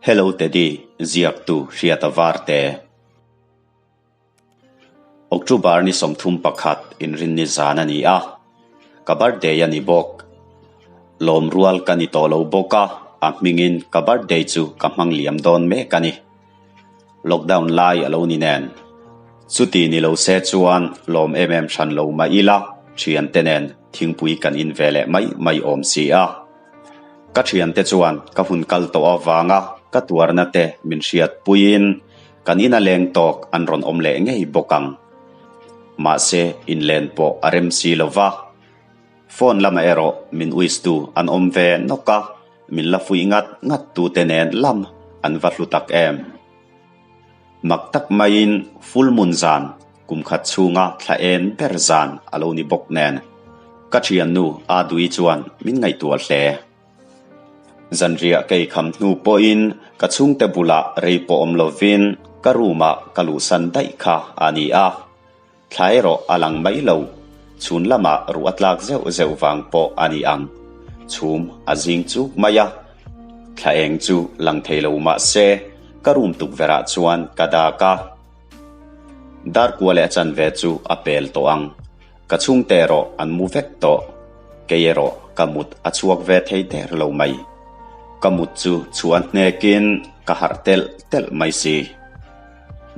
Hello Teddy, ziaktu Hriata Varte. October ni 31 inrinni zan a ni a, ka birthday a ni bawk. Lawm rual ka ni tawh lo bawk a, a hmingin ka birthday chu ka hmang liam dawn mek a ni. Lockdown lai a lo ni nen. Chuti ni lo se chuan lawm em em hran lo mah ila thiante nen thingpui kan in ve leh mai mai awm si a. Ka thiante chuan ka hun kal tawh avanga ka tuarna te min hriat puiin kan ina leng tawk an rawn awm leh ngei bawk ang. Mahse inlen pawh a rem si lo va. Phone lamah erawh min uistu an awm ve nawk a, min la fuih ngat ngat tute nen lam an va hlu tak em. Mak tak maiin full moon zan kum khat chhunga thla en ber zan a lo ni bawk nen ka thiannu Adui chuan min ngaihtuah hle. Zanriah kei kham hnu pawhin ka chhungte bulah rei pawh awm lovin ka room ah ka luhsan daih kha a ni a. Thla erawh a lang mai lo, chhun lamah ruh a tlak zeuh zeuh vang pawh a ni ang. Chhum a zing chuk mai a, thla eng chu lang thei lo mah se ka room tukverhah chuan ka dak a. Dar kua leh a chanve chu a pel tawh ang. Ka chhungte erawh an mu vek tawh. Kei erawh ka mut a chhuak ve thei der lo mai. Ka mut chu chhuan hnekin ka harh telh telh mai si.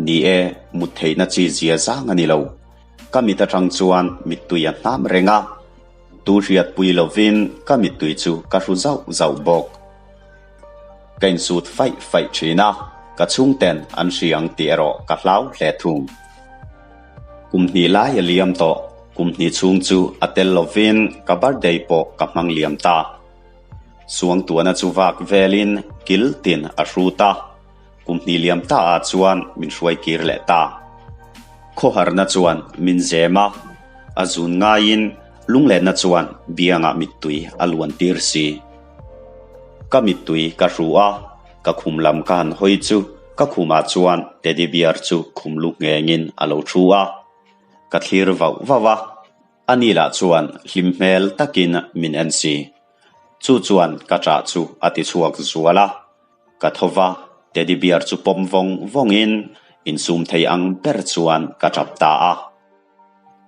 Ni e, mut theihna chi zia zang a ni lo. Ka mit atang chuan mittui a hnam reng a, tu hriatpui lovin ka mittui chu ka hru zauh zauh bawk. Ka insut faih faih thin a, ka chhungten an hria ang tih erawh ka hlau hle thung. Kum hnih lai a liam tawh, kum hnih chhung chu a tel lovin ka birthday pawh ka hmang liam ta. Suangtuahna chu vak velin kil tin a hrut a. Kum hnih liam ta ah chuan min hruai kir leh ta. Khawharna chuan min zem a, a zun ngaiin lunglenna chuan biangah mittui a luan tir si. Ka mittui ka hru a, ka khum lam ka han hawi chu ka khumah chuan teddy bear chu khum lu nghengin a lo thu a. Ka thlir vauh vauh a, ani lah chuan hlim hmel takin min en si. Chu chuan ka ṭah chu a ti chhuak zual a. Ka tho va, teddy bear chu pawm vawng vawngin insum thei ang ber chuan ka tap ta a.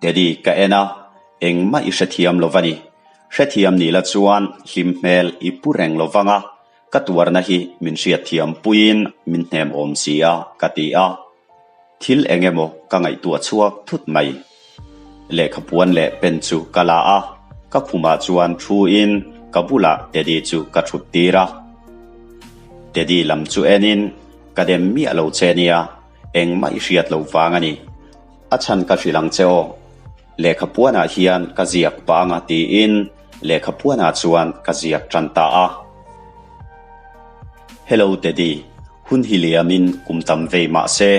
Teddy ka en a, engmah i hrethiam lo va ni. Hrethiam ni la chuan hlim hmel i pu reng lo vang a, ka tuarna hi min hriatthiam puiin min hnem awm si a, ka ti a. Thil eng emaw ka ngaihtuah chhuak thut mai. Lehkhapuan leh pen chu ka la a, ka khumah chuan thuin ka bulah Teddy chu ka thut tir a. Teddy lam chu enin, Ka dem miah lo che nia, engmah i hriat loh vang a ni. A chhan ka hrilh ang che aw. Lehkhapuanah hian ka ziak pang a tiin lehkhapuanah chuan ka ziak tan ta a. Hello Teddy, hun hi liamin kum tam vei mah se,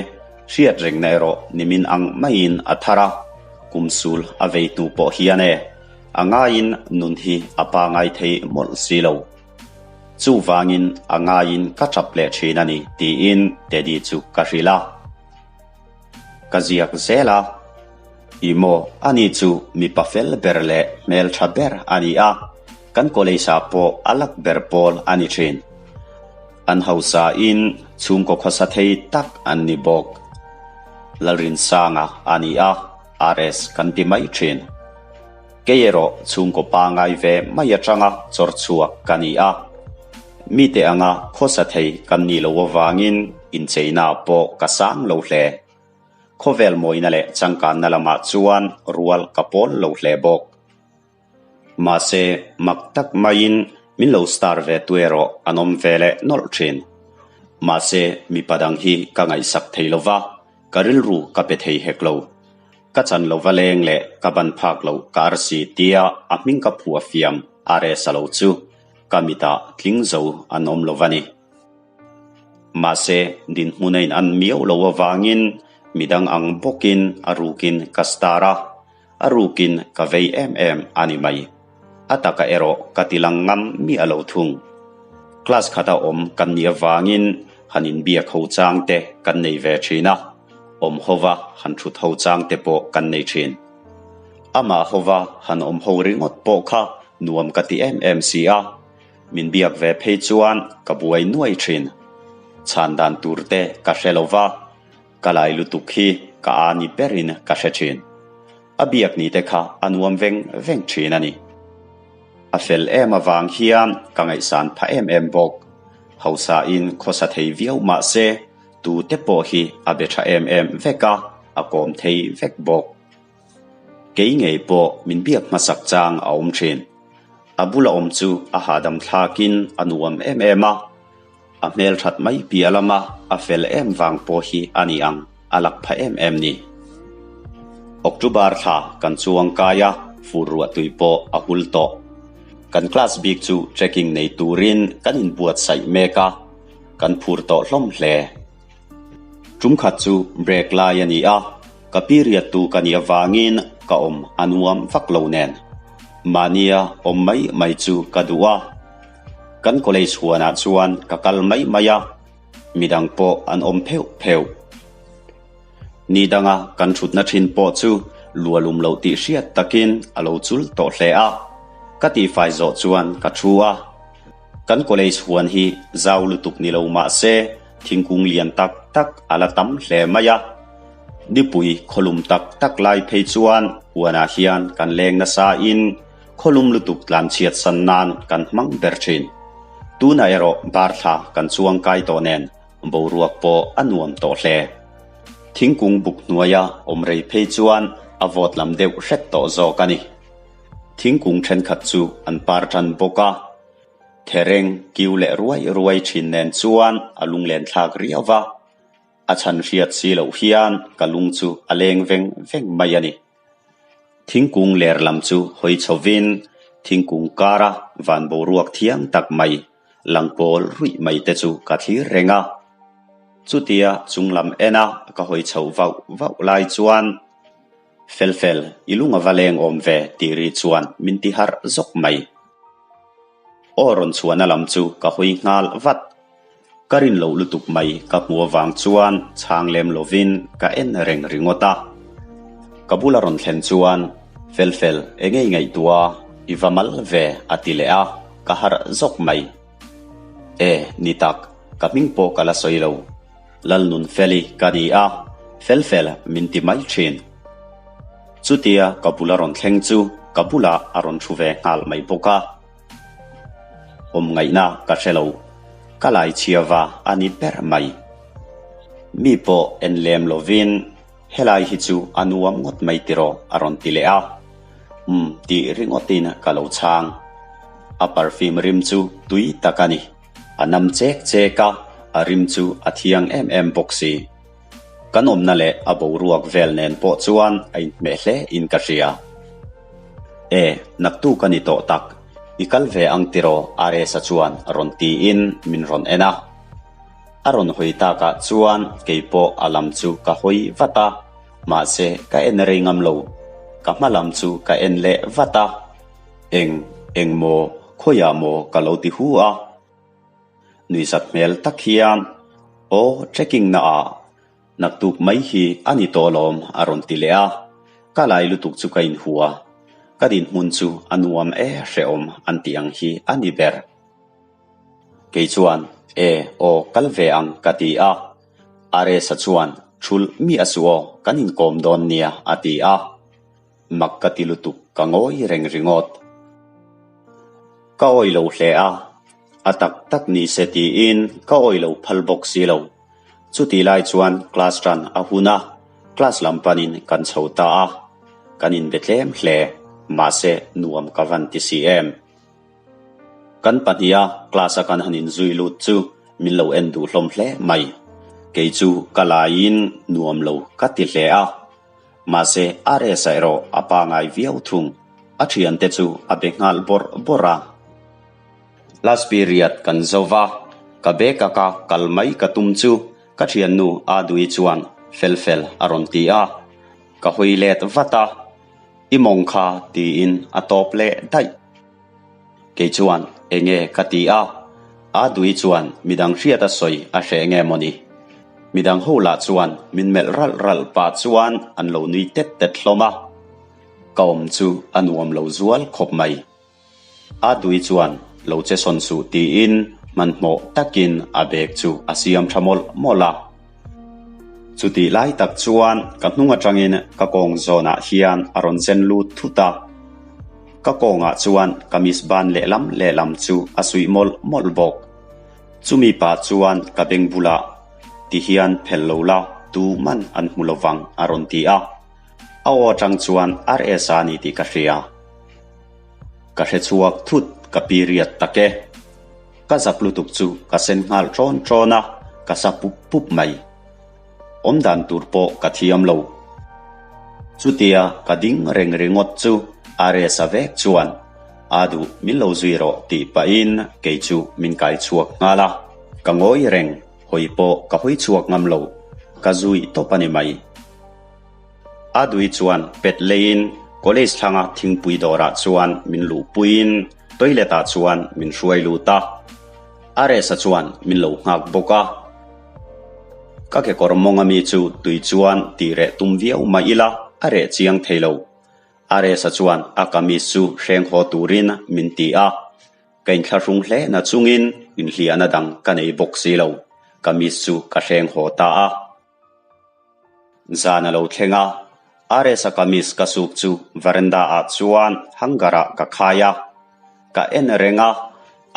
hriat rengna erawh nimin ang maiin a thar a, kum sul a vei hnu pawh hian e, a ngaiin nun hi a pangai thei mawlh si lo. Chuvangin a ngaiin ka tap leh thin a ni tiin Teddy chu ka hrilh a. Ka ziak zel a, Ih maw, ani chu mipa fel ber leh hmeltha ber a ni a, kan college ah pawh a lak ber pawl a ni thin. An hausa in chhungkaw khawsa thei tak an ni bawk. Lalrinsanga a ni a, RS kan ti mai thin. Kei erawh chhungkaw pangai ve mai atanga chawr chhuak ka ni a. Mite anga khawsa thei kan nih loh avangin incheina pawh ka sang lo hle. Khawvel mawina leh changkanna lamah chuan rual ka pawl lo hle bawk. Mahse, mak tak maiin min lo star ve tu erawh an awm ve leh nawlh thin. Mahse, mipa dang hi ka ngaihsak thei lo va, ka rilru ka pe thei hek lo. Ka chan lova leng leh ka ban phak loh ka arsi tia a hming ka phuah fiam a resa lo chu ka mitah tling zo an awm lo va ni. Mahse, dinhmun a in an miau lo avangin midang ang bawkin a rukin ka star a, a rukin ka vei em em a ni mai. A taka erawh ka ti lang ngam miah lo thung. Class khata awm kan nih avangin han inbiak ho chang te kan nei ve thin a, awm hova han thut ho chang te pawh kan nei thin. Amah hova han awm ho ringawt pawh kha nuam ka ti em em si a, min biak ve phei chuan ka buai nuai thin. Chhan dan tur te ka hre lo va, ka lai lutuk hi ka â ni berin ka hre thin. A biak ni te kha a nuam veng veng thin a ni. A fel em avang hian ka ngaihsan pha em em bawk. Hausain khawsa thei viau mah se, tute pawh hi a be tha em em vek a, a kawm thei vek bawk. Kei ngei pawh min biak hmasak chang a awm thin. A bula awm chu a hahdam thlakin a nuam em em a, a hmelthat mai piah lama a fel em vang pawh hi a ni ang a lak pha em em ni. October thla kan chuang kai a, fur ruah tui pawh a hul tawh. Kan class bik chu trekking nei turin kan inbuatsaih mek a, kan phur tawh hlawm hle. Tum khat chu break lai a ni a, ka period tu ka nih avangin ka awm a nuam vak lo nen. Mahnia awm mai mai chu ka duh a. Kan college huanah chuan ka kal mai mai a, midang pawh an awm pheuh pheuh. Ni danga kan thutna thin pawh chu lualum loh tih hriat takin a lo chul tawh hle a, ka tihfai zawh chuan ka thu a. Kan college huan hi zau lutuk ni lo mah se thingkung lian tak tak a la tam hle mai a. Nipui khawlum tak tak lai phei chuan huanah hian kan leng nasa in khawlum lutuk tlanchhiat san nan kan hmang ber thin. Tunah erawh bar thla kan chuang kai tawh nen boruak pawh a nuam tawh hle. Thingkung buk hnuaia awm rei phei chuan a vawt lam deuh hret tawh zawk a ni. Thingkung thenkhat chu an par tan bawk a, thereng kiu leh ruai ruai thin nen chuan a lunglen thlak riau va, a chhan hriat si loh hian ka lung chu a leng veng veng mai a ni. Thingkung ler lam chu hawi chhovin thingkung kara van boruak thiang tak mai lang pawl ruih mai te chu ka thlir reng a. Chutia chunglam ena ka hawi chhoh vauh vauh lai chuan Fel fel, i lung a va leng awm ve tih ri chuan min ti harh zawk mai. Aw rawn chhuahna lam chu ka hawi nghal vat. Ka rin loh lutuk mai ka hmu avang chuan chhang lem lovin ka en reng ringawt a. Ka bula rawn thlen chuan, Fel fel, enge i ngaihtuah a, i va mal ve a ti leh a, ka harh zawk mai. E, ni tak, ka hming pawh ka la sawi lo. Lalnunfeli ka ni a, fel fel min ti mai thin. Chutia ka bul a rawn thleng chu ka bulah a rawn thu ve nghal mai bawk a. Awm ngaihna ka hre lo, ka lai chhiava a ni ber mai. Mi pawh en lem lovin helai hi chu a nuam ngawt mai tiraw a rawn ti leh a. Umm tih ringawtin ka lo chhang. A perfume rim chu tui tak a ni. A nam chek chek a, a rim chu a thiang em em bawk si. Kan awmna leh a boruak vel nen pawh chuan a inhmeh hle in ka hria. E, naktuk a ni tawh tak, i kal ve ang tiraw RS-a chuan rawn tiin min rawn en a. A rawn hawi takah chuan keipawh a lam chu ka hawi vat a, mahse ka en rei ngam lo. Ka hma lam chu ka en leh vat a. Eng, eng maw, khawiah maw ka lo ti hu a. Nuihzat hmel tak hian, Aw, trekking na ah naktuk mai hi a ni tawh alawm a rawn ti leh a. Ka lai lutuk chu ka inhua. Ka dinhmun chu a nuam e hrehawm an tih ang hi a ni ber. Kei chuan, E, aw, kal ve ang ka ti a. Aresa chuan, Thulh mi a suh aw, kan inkawm dawn nia a ti a. Mak ka ti lutuk ka ngawi reng ringawt. Ka awi lo hle a, a tak tak ni se tiin ka awi lo phal bawk si lo. Chutih lai chuan class tan a hun a, class lam panin kan chho ta a, kan inbe tlem hle, mahse nuam ka van ti si em. Kan pahniha class a kan han inzui lut chu min lo en duh hlawm hle mai. Kei chu ka laiin nuam lo ka ti hle a. Mahse, RS-a erawh a pangai viau thung. A thiante chu a be nghal bawrh bawrh a. Last period kan zo va, ka bag a ka kal mai ka tum chu ka thiannu Adui chuan fel fel a rawn ti a. Ka hawi let vat a, I mawng kha tiin a tawp leh daih. Kei chuan enge ka ti a, Adui chuan midang hriat a sawi a hreh nge mawni? Midang ho lah chuan min melh ralh ralh pah chuan an lo nui tet tet hlawm a, ka awm chu a nuam lo zual khawp mai. Adui chuan lo che sawn suh tiin Hmanhmawh takin a bag chu a siam tha mawlh mawlh a. Chutih lai tak chuan ka hnung atangin ka kawng zawnah hian a rawn zen lut thut a. Ka kawngah chuan kamis ban lehlam lehlam chu a suih mawlh mawlh bawk. Chumi pah chuan ka beng bulah ti hian phel lo la tuman an hmu lovang a rawn ti a. A aw atang chuan RS a ni tih ka hria. Ka hre chhuak thut ka period tak e. Ka zak lutuk chu ka sen nghal ṭawn ṭawn a, ka sa pup pup mai. Awm dan tur pawh ka thiam lo. Chutia ka ding reng ringawt chu RS-a vek chuan A duh min lo zui rawh tih pahin kei chu min kai chhuak nghal a. Ka ngawi reng, hawi pawh ka hawi chhuak ngam lo, ka zui tawp a ni mai. A dui chuan pet leiin college thlanga thingpui dawrah chuan min luhpuiin toilet ah chuan min hruai lut a. RS-a chuan min lo nghak bawk a. Ka kekawr mawng ami chu tui chuan tih reh tum viau mah ila a reh chiang thei lo. RS-a chuan a kamis chu hreng haw turin min ti a. Ka inthlahrung hle na chungin inhliahna dang ka nei bawk si lo. Kamis chu ka hreng haw ta a. Zan a lo thleng a, RS-a kamis ka suk chu veranda ah chuan hanger ah ka khai a. Ka en reng a,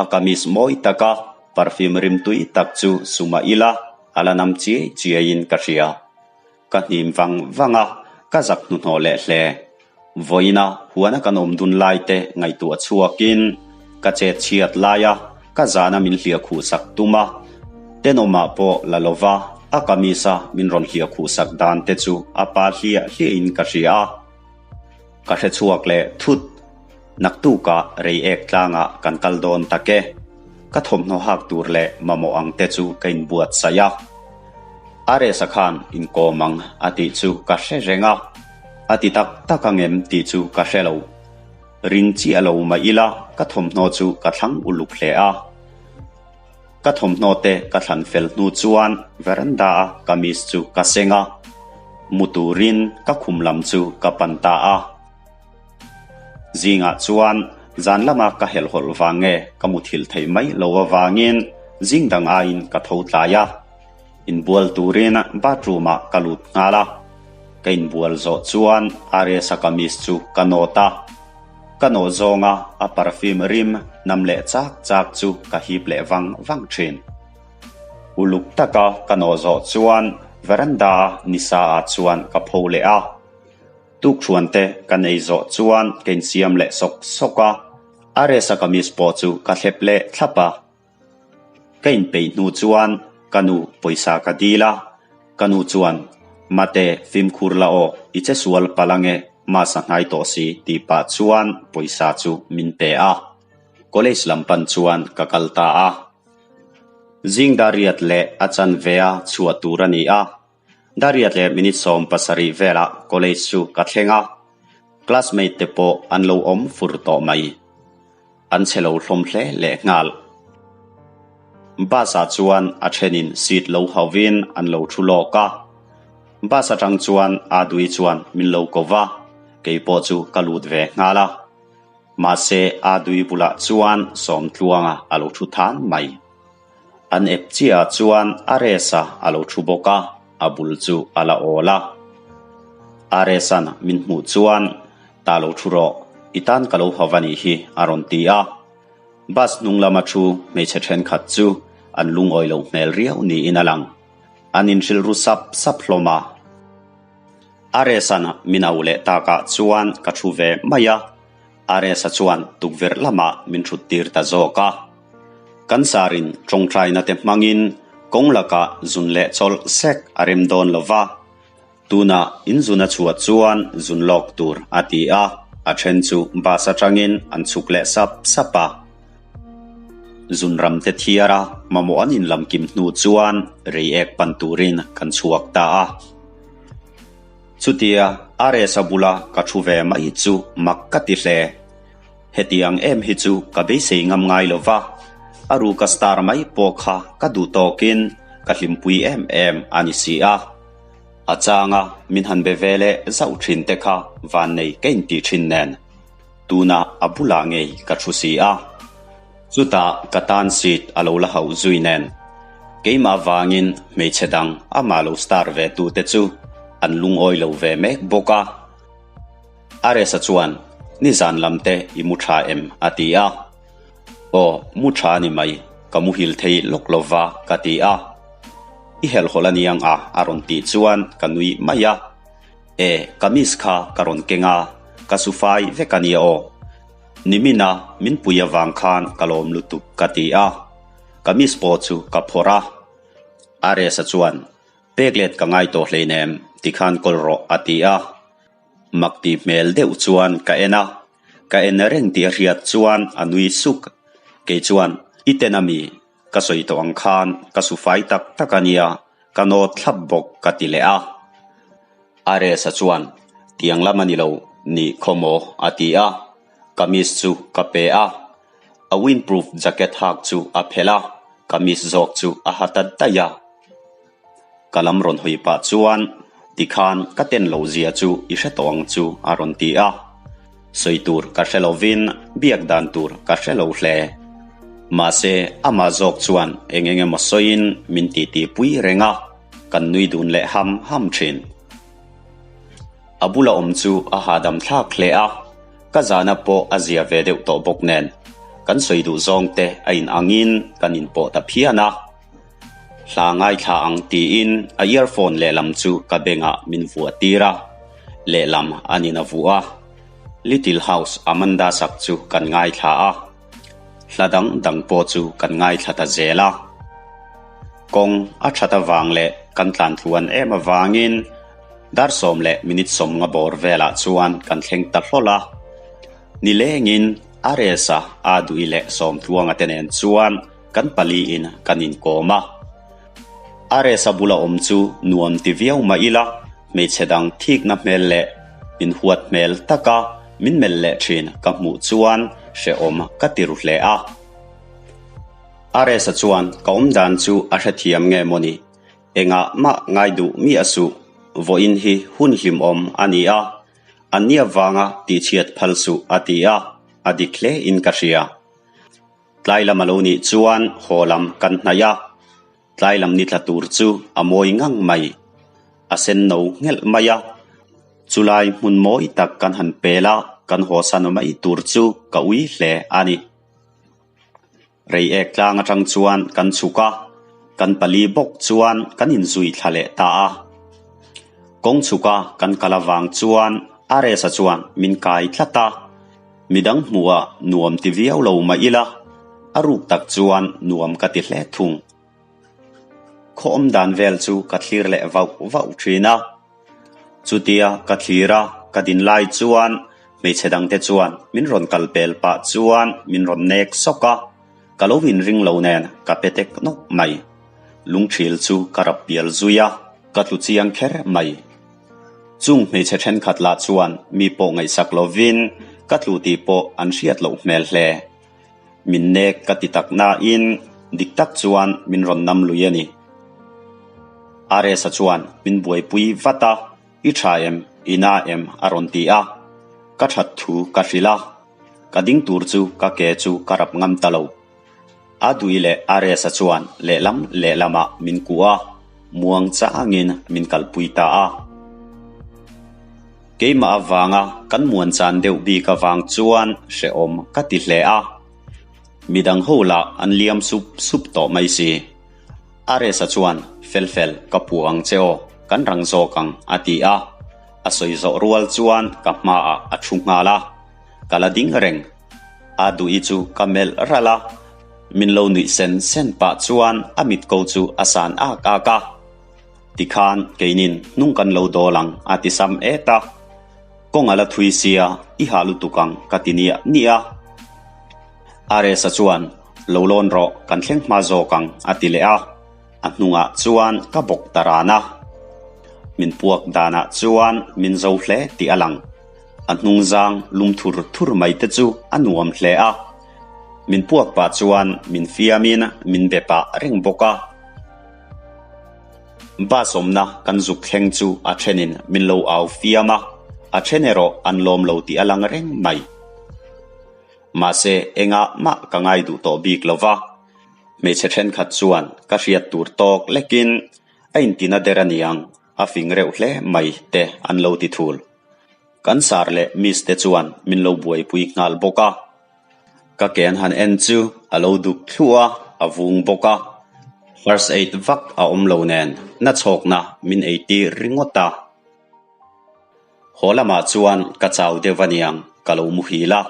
a kamis mawi taka perfume rim tui tak chu suma ila a la nam chiai chiai in ka hria. Ka hnim vang vang a, ka zak hnuhnawh leh hle. Vawiina huana kan awm dun lai te ngaihtuah chhuakin ka chet chhiat laia ka zana min hliah khuh sak tum a, tenawmah pawh la lova a kamis-a min rawn hliah khuh sak dan te chu a pa hliah hliahin ka hria a. Ka hre chhuak leh thut. Naktukah Reiek tlangah kan kal dawn tak e. Ka thawmhnaw hak tur leh mamawh ang te chu ka inbuatsaih a. RS-a khan inkawm ang a tih chu ka hre reng a. A ti tak tak ang em tih chu ka hre lo. Ring chiah lo mah ila ka thawmhnaw chu ka thlang uluk hle a. Ka thawmhnaw te ka thlan fel hnu chuan veranda a kamis chu ka seng a, mu turin ka khum lam chu ka pan ta a. Zingah chuan zan lama ka helhhawlh vang nge ka muthilh theih mai lo avangin zing dang aiin ka tho tlai a. Inbual turin bathroom ah ka lut nghal a, ka inbual zawh chuan RS-a kamis chu ka nawt a, ka nawh zawnga a perfume rim nam leh chak chak chu ka hip leh vang vang thin. Uluk taka ka nawh zawh chuan veranda nisa ah chuan ka pho leh a, tukhruan te kan ei zawh chuan ka insiam leh sawk sawk a, RS-a kamis pawh chu ka thlep leh thlap a. Ka inpeih hnu chuan ka nu pawisa ka dil a, ka nu chuan, Mate, fimkhur la aw, i che sual palh ange, Masa hnai tawh si tih pah chuan pawisa chu min pe a. College lam pan chuan ka kal ta a. Zing dariat leh a chanve a chhuah tur a ni a. Dariat leh minute 17 velah college chu ka thleng a, classmate te pawh an lo awm fur tawh mai. An chhe lo hlawm hle leh nghal. Bus ah chuan a thenin seat lo hauhin an lo thu lawk a. Bus atang chuan Adui chuan min lo ko va, kei pawh chu ka lut ve nghal a. Mahse Adui bulah chuan Sawmtluanga a lo thu than mai. An ep chiah ah chuan RS-a a lo thu bawk a, a bul chu a la awl a. RS-a'n min hmuh chuan, Ta lo thu rawh, i tan ka lo haw a nih hi, a rawn ti a. Bus hnung lama thu hmeichhe thenkhat chu an lungawi loh hmel riau niin a lang. An inhrilh ru sap sap hlawm a. RS-a'n min au leh takah chuan ka thu ve mai a. RS-a chuan tukverh lamah min thut tir ta zawk a. Kan sarin tawngtaina te hmangin kawng lakah zun leh chawlh sek a rem dawn lo va, tunah in zun a chhuah chuan zun lawk tur a ti a, a then chu bus atangin an chhuk leh sap sap a. Zun ram te thiar a mamawh an inlam kim hnu chuan Reiek pan turin kan chhuak ta a. Chutia RS-a bula ka thu ve mai chu mak ka ti hle. Hetiang em hi chu ka beisei ngam ngai lo va, a ruka star mai pawh kha ka duh tawkin ka hlimpui em em a ni si a. A changa min han be ve leh zauh thin te kha vannei ka intih thin nen, tunah a bulah ngei ka thu si a. Chutah ka tan seat a lo la hauh zui nen, keimah vangin hmeichhe dang amah lo star ve tute chu an lungawi lo ve mek bawk a. Aresa chuan, Nizan lam te i mu tha em? a ti a. Aw, mu tha ni mai, ka muhil thei lawk lo va, ka ti a. I helhawlh a niang a, a rawn tih chuan ka nui mai a. E, kamis kha ka rawn keng a, ka su fai vek a nia aw. Nimina min pui avang khan ka lawm lutuk ka ti a, kamis pawh chu ka phawrh a. Aresa chuan, Pek let ka ngai tawh hleinem, tikhan kawl rawh a ti a. Mak ti hmel deuh chuan ka en a, ka en reng tih a hriat chuan a nui suk. Kei chuan, I ten ami? Ka sawi tawh ang khan ka su fai tak tak a nia, ka nawt thlap bawk ka ti leh a. Aresa chuan, Tiang lam a ni lo, ni khaw maw? a ti a. Kamis chu ka pe a. A windproof jacket hak chu a phelh a, kamis zawk chu a ha ta daih a. Ka lam rawn hawi pah chuan, Tikhan ka ten loh zia chu i hre tawh ang chu a rawn ti a. Sawi tur ka hre lovin biak dan tur ka hre lo hle. Mahse, amah zawk chuan eng eng emaw sawiin min titi pui reng a, kan nui dun leh ham ham thin. A bula awm chu a hahdam thlak hle a, ka zahna pawh a zia ve deuh tawh bawk nen, kan sawi duh zawng te a in angin kan inpawh ta phian a. Hla ngaithla ang tiin a earphone lehlam chu ka bengah min vuah tir a, lehlam an in a vuah a. Little House Amanda sak chu kan ngaithla a, hla dang dang pawh chu kan ngaithla ta zel a. Kawng a that avang leh kan tlan tluan em avangin dar sawm leh minute sawmnga bawr velah chuan kan thleng ta hlawl a. Nilengin Aresa a duih leh Sawmtluanga te nen chuan Kan paliin kan inkawm a. Aresa bula awm chu nuam ti viau mah ila, hmeichhe dang thikna hmel leh min huat hmel taka min melh leh thin ka hmuh chuan hrehawm ka ti ru hle a. Aresa chuan ka awm dan chu a hrethiam nge mawni? Engah mah ngai duh miah suh, vawiin hi hun hlimawm a ni a, a nia vanga tihchhiat phal suh a ti a, a dik hle in ka hria. Tlai lam a lo nih chuan haw lam kan hnaih a, tlai lam ni tla tur chu a mawi ngang mai. A sen no nghelh mai a, chulai hmun mawi tak kan han pel a, kan haw san mai tur chu ka ui hle a ni. Reiek tlang atang chuan kan chhuk a, kan pali bawk chuan kan inzui thla leh ta a. Kawng chhuk a kan kal avang chuan Aresa chuan min kai tlat a. Midang hmuhah nuam ti viau lo mah ila, a ruk tak chuan nuam ka ti hle thung. Khaw awm dan vel chu ka thlir leh vauh vauh thin a. Chutia ka thlir a, ka din lai chuan hmeichhe dangte chuan min rawn kal pel pah chuan min rawn nek sawk a, ka lo inring lo nen ka pe tek nawk mai. Lungthil chu ka rap pial zui a, ka tlu chiang kher mai. Chung hmeichhe thenkhat lah chuan mi pawh ngaihsak lovin ka tlu tih pawh an hriat loh hmel hle. Min nek ka ti tak nain dik tak chuan min rawn nam lui a ni. Aresa chuan min buaipui vat a, I tha em, i na em a rawn ti a. Ka that thu ka hrilh a, ka ding tur chu ka ke chu ka rap ngam ta lo. A dui leh a resa chuan lehlam lehlamah min kuh a, muang changin min kalpui ta a. Keimah avanga kan muan chan deuh bik avang chuan hrehawm ka ti hle a. Midang ho lah an liam sup sup tawh mai si. A resa chuan, Fel fel, ka pu ang che aw, kan rang zawk ang, a ti a. A sawi zawh rual chuan ka hmaah a thu nghal a. Ka la ding reng. A duhi chu ka melh ralh a, min lo nuih sen sen pah chuan a mit ko chu a san ak ak a. Tikhan keinin hnung kan lo dawl ang a ti sam et a. Kawng a la thui sia, i hah lutuk ang ka ti niah niah a. Aresa chuan, Lo lawn rawh, kan thleng hma zawk ang a ti leh a. A hnungah chuan ka bawk ta ran a. Min puak danah chuan min zo hle tih a lang. A hnungzang lum thur thur mai te chu a nuam hle a. Min puak pah chuan min fiamin min be pah reng bawk a. Bus awmna kan zuk thleng chu a thenin min lo au fiam a, a then erawh an lawm lo tih a lang reng mai. Mahse, engah mah ka ngai duh tawh bik lo va. Hmeichhe thenkhat chuan ka hriat tur tawk lekin a intina der a niang, a fing reuh hle mai te an lo ti thul. Kan sar leh miss te chuan min lo buaipui nghal bawk a. Ka ke an han en chu a lo duk thluah a, a vung bawk a. First aid vak a awm lo nen na chhawkna min ei tir ringawt a. Haw lamah chuan ka chau deuh aniang ka lo muhil a.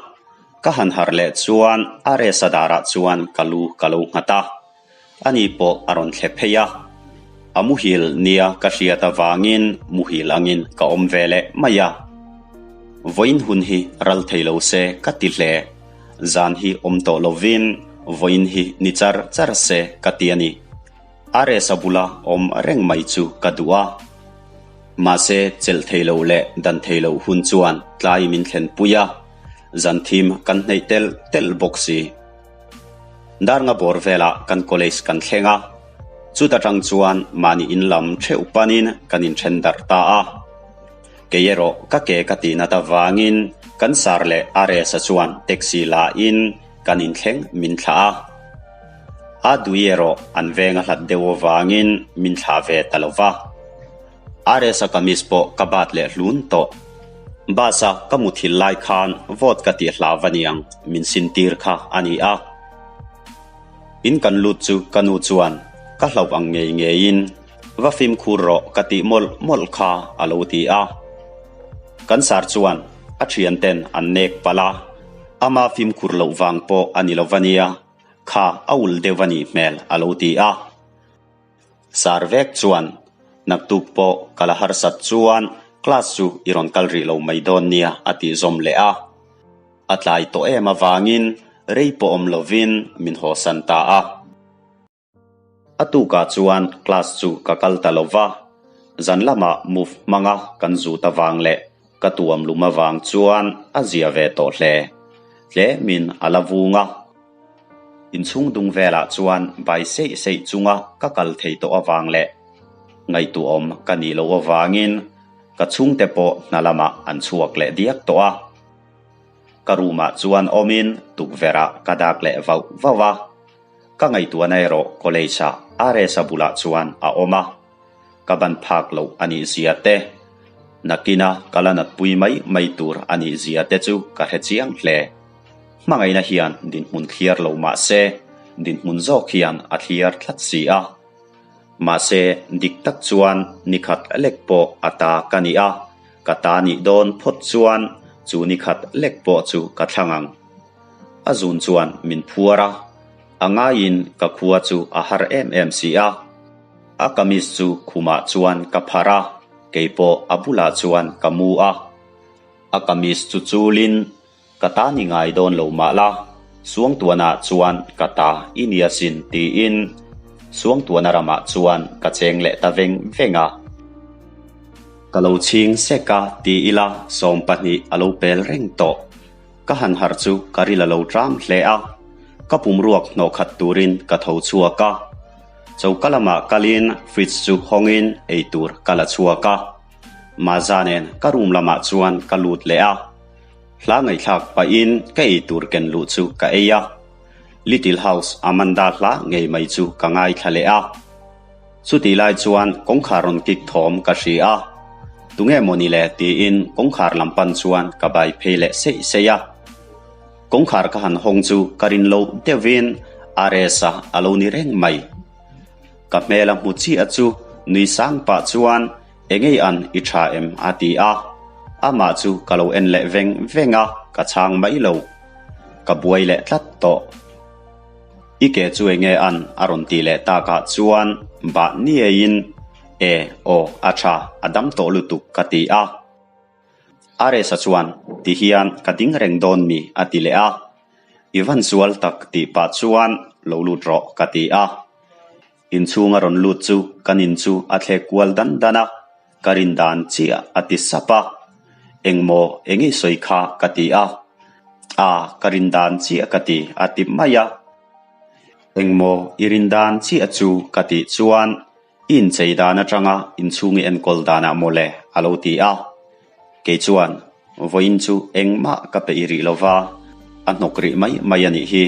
Ka han harh leh chuan a resa darah chuan ka lu ka lo nghat a. Ani pawh a rawn thle phei a. A muhil nia ka hriat avangin muhil angin ka awm ve leh mai a. Vawiin hun hi ral thei lo se ka ti hle. Zan hi awm tawh lovin vawiin hi ni char char se ka ti a ni. A resa bula awm reng mai chu ka duh a. Mahse chelh thei lo leh dan thei loh hun chuan tlai min thlenpui a, zan thim kan hneih telh telh bawk si. Darnga bawr velah kan college kan thleng a, chuta tang chuan mahni in lam theuh panin kan inthen darh ta a. Kei erawh ka ke ka tih nat avangin kan sar leh RS-a chuan taxi la in kan inthleng min thlah a. A dui erawh an veng a hlat deuh avangin min thlah ve ta lo va. RS-a kamis pawh ka bat leh hlun tawh. Bus-a ka muthil lai khan vote ka tih hlau aniang min sin tir kha a ni a. In kan lut chu ka nu chuan ka hlauh ang ngei ngeiin va fimkhur rawh ka tih mawlh mawlh kha a lo ti a. Kan sar chuan a thianten an nek palh a, ama fimkhur loh vang pawh a ni lo va nia, kha a ul deuh a nih hmel a lo ti a. Sar vek chuan, Naktuk pawh ka la harsat chuan class chu i rawn kal rih lo mai dawn nia a tih zawm leh a. A tlai tawh em avangin rei pawh awm lovin min hawsan ta a. A tukah chuan class chu ka kal ta lo va, zan lamah move hmanga kan zut avang leh ka tuam lum avang chuan a zia ve tawh hle. Tlemin a la vung a. Inchhung dung velah chuan bai seih seih chunga ka kal thei tawh avang leh ngaihtuahawm ka nih loh avangin ka chhungte pawh hna lamah an chhuak leh diak tawh a. Ka room ah chuan awmin tukverh ah ka dak leh vauh vauh a. Ka ngaihtuahna erawh college ah RS-a bulah chuan a awm a. Ka ban phak loh a nih zia te, nakina ka la natpui mai mai tur a nih zia te chu ka hre chiang hle. Hmangaihna hian dinhmun thliar lo mah se, dinhmun zawk hian a thliar tlat si a. Mahse, dik tak chuan nikhat lek pawh a ta ka ni a, ka ta nih dawn phawt chuan chu nikhat lek pawh chu ka thlang ang. A zun chuan min phuar a, a ngaiin ka khua chu a har em em si a. A kamis chu khumah chuan ka pharh a, kei pawh a bulah chuan ka mu a. A kamis chu chulin ka ta ni ngai dawn lo mah la, Suangtuanah chuan ka ta i ni asin tiin Suangtuana ramah chuan ka cheng leh ta veng veng a. Ka lo chhing sek a ti ila 12 a lo pel reng tawh. Ka han harh chu ka ril a lo tram hle a, ka pum ruak hnawh khat turin ka tho chhuak a. Choka lamah kalin fridge chu hawngin ei tur ka la chhuak a. Maza nen ka room lamah chuan ka lut leh a. Hla ngaihthlak pahin ka ei tur ken luh chu ka ei a. Little House Amanda hla ngei mai chu ka ngaithla leh a. Chutih lai chuan kawngkhar rawn kik thawm ka hria a, tunge maw ni le tiin kawngkhar lam pan chuan ka bai phei leh seih seih a. Kawngkhar ka han hawng chu ka rin loh deuhin RS-a a lo ni reng mai. Ka hmel a hmu chiah chu nui sang pah chuan engei an i tha em a ti a, amah chu ka lo en leh veng veng a, ka chhang mai lo. Ka buai leh tlat tawh. I ke chu enge an a rawn tih leh takah chuan bah niaiin E aw a tha a dam tawh lutuk ka ti a. RS-a chuan ti hian ka ding reng dawn mi a ti leh a. I van sual tak tih pah chuan lo lut rawh ka ti a. Inchhung a rawn lut chu kan in chu a thlek kual dan dan a, ka rin dan chiah a ti sap a. Engmaw eng i sawi kha ka ti a. A, ka rin dan chiah ka ti a ti mai a. Engmaw i rin dan chiah chu ka tih chuan i inchei dan atanga inchhung i enkawl danah mawle a lo ti a. Kei chuan vawiin chu engmah ka peih rih lo va. A hnawk rih mai mai a nih hi.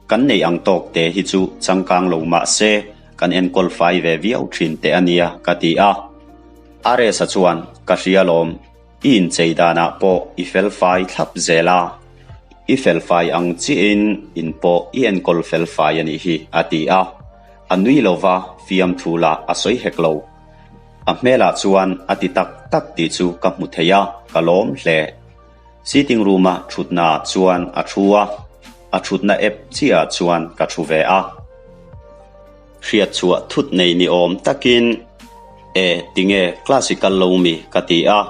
Kan neih ang tawk te hi chu changkang lo mah se kan enkawl fai ve viau thin teh a nia ka ti a. Aresa chuan ka hria lawm, i inchei danah pawh i fel fai thlap zel a, i fel fai ang chiahin in pawh i enkawl fel fai a nih hi a ti a. A nui lo va, fiamthu lah a sawi hek lo. A hmelah chuan a ti tak tak tih chu ka hmu thei a, ka lawm hle. Sitting room-a thutnaah chuan a thu a, a thutna ep chiahah chuan ka thu ve a. Hriat chhuah thut nei ni awm takin, E, tinge class i kal lo mi? ka ti a.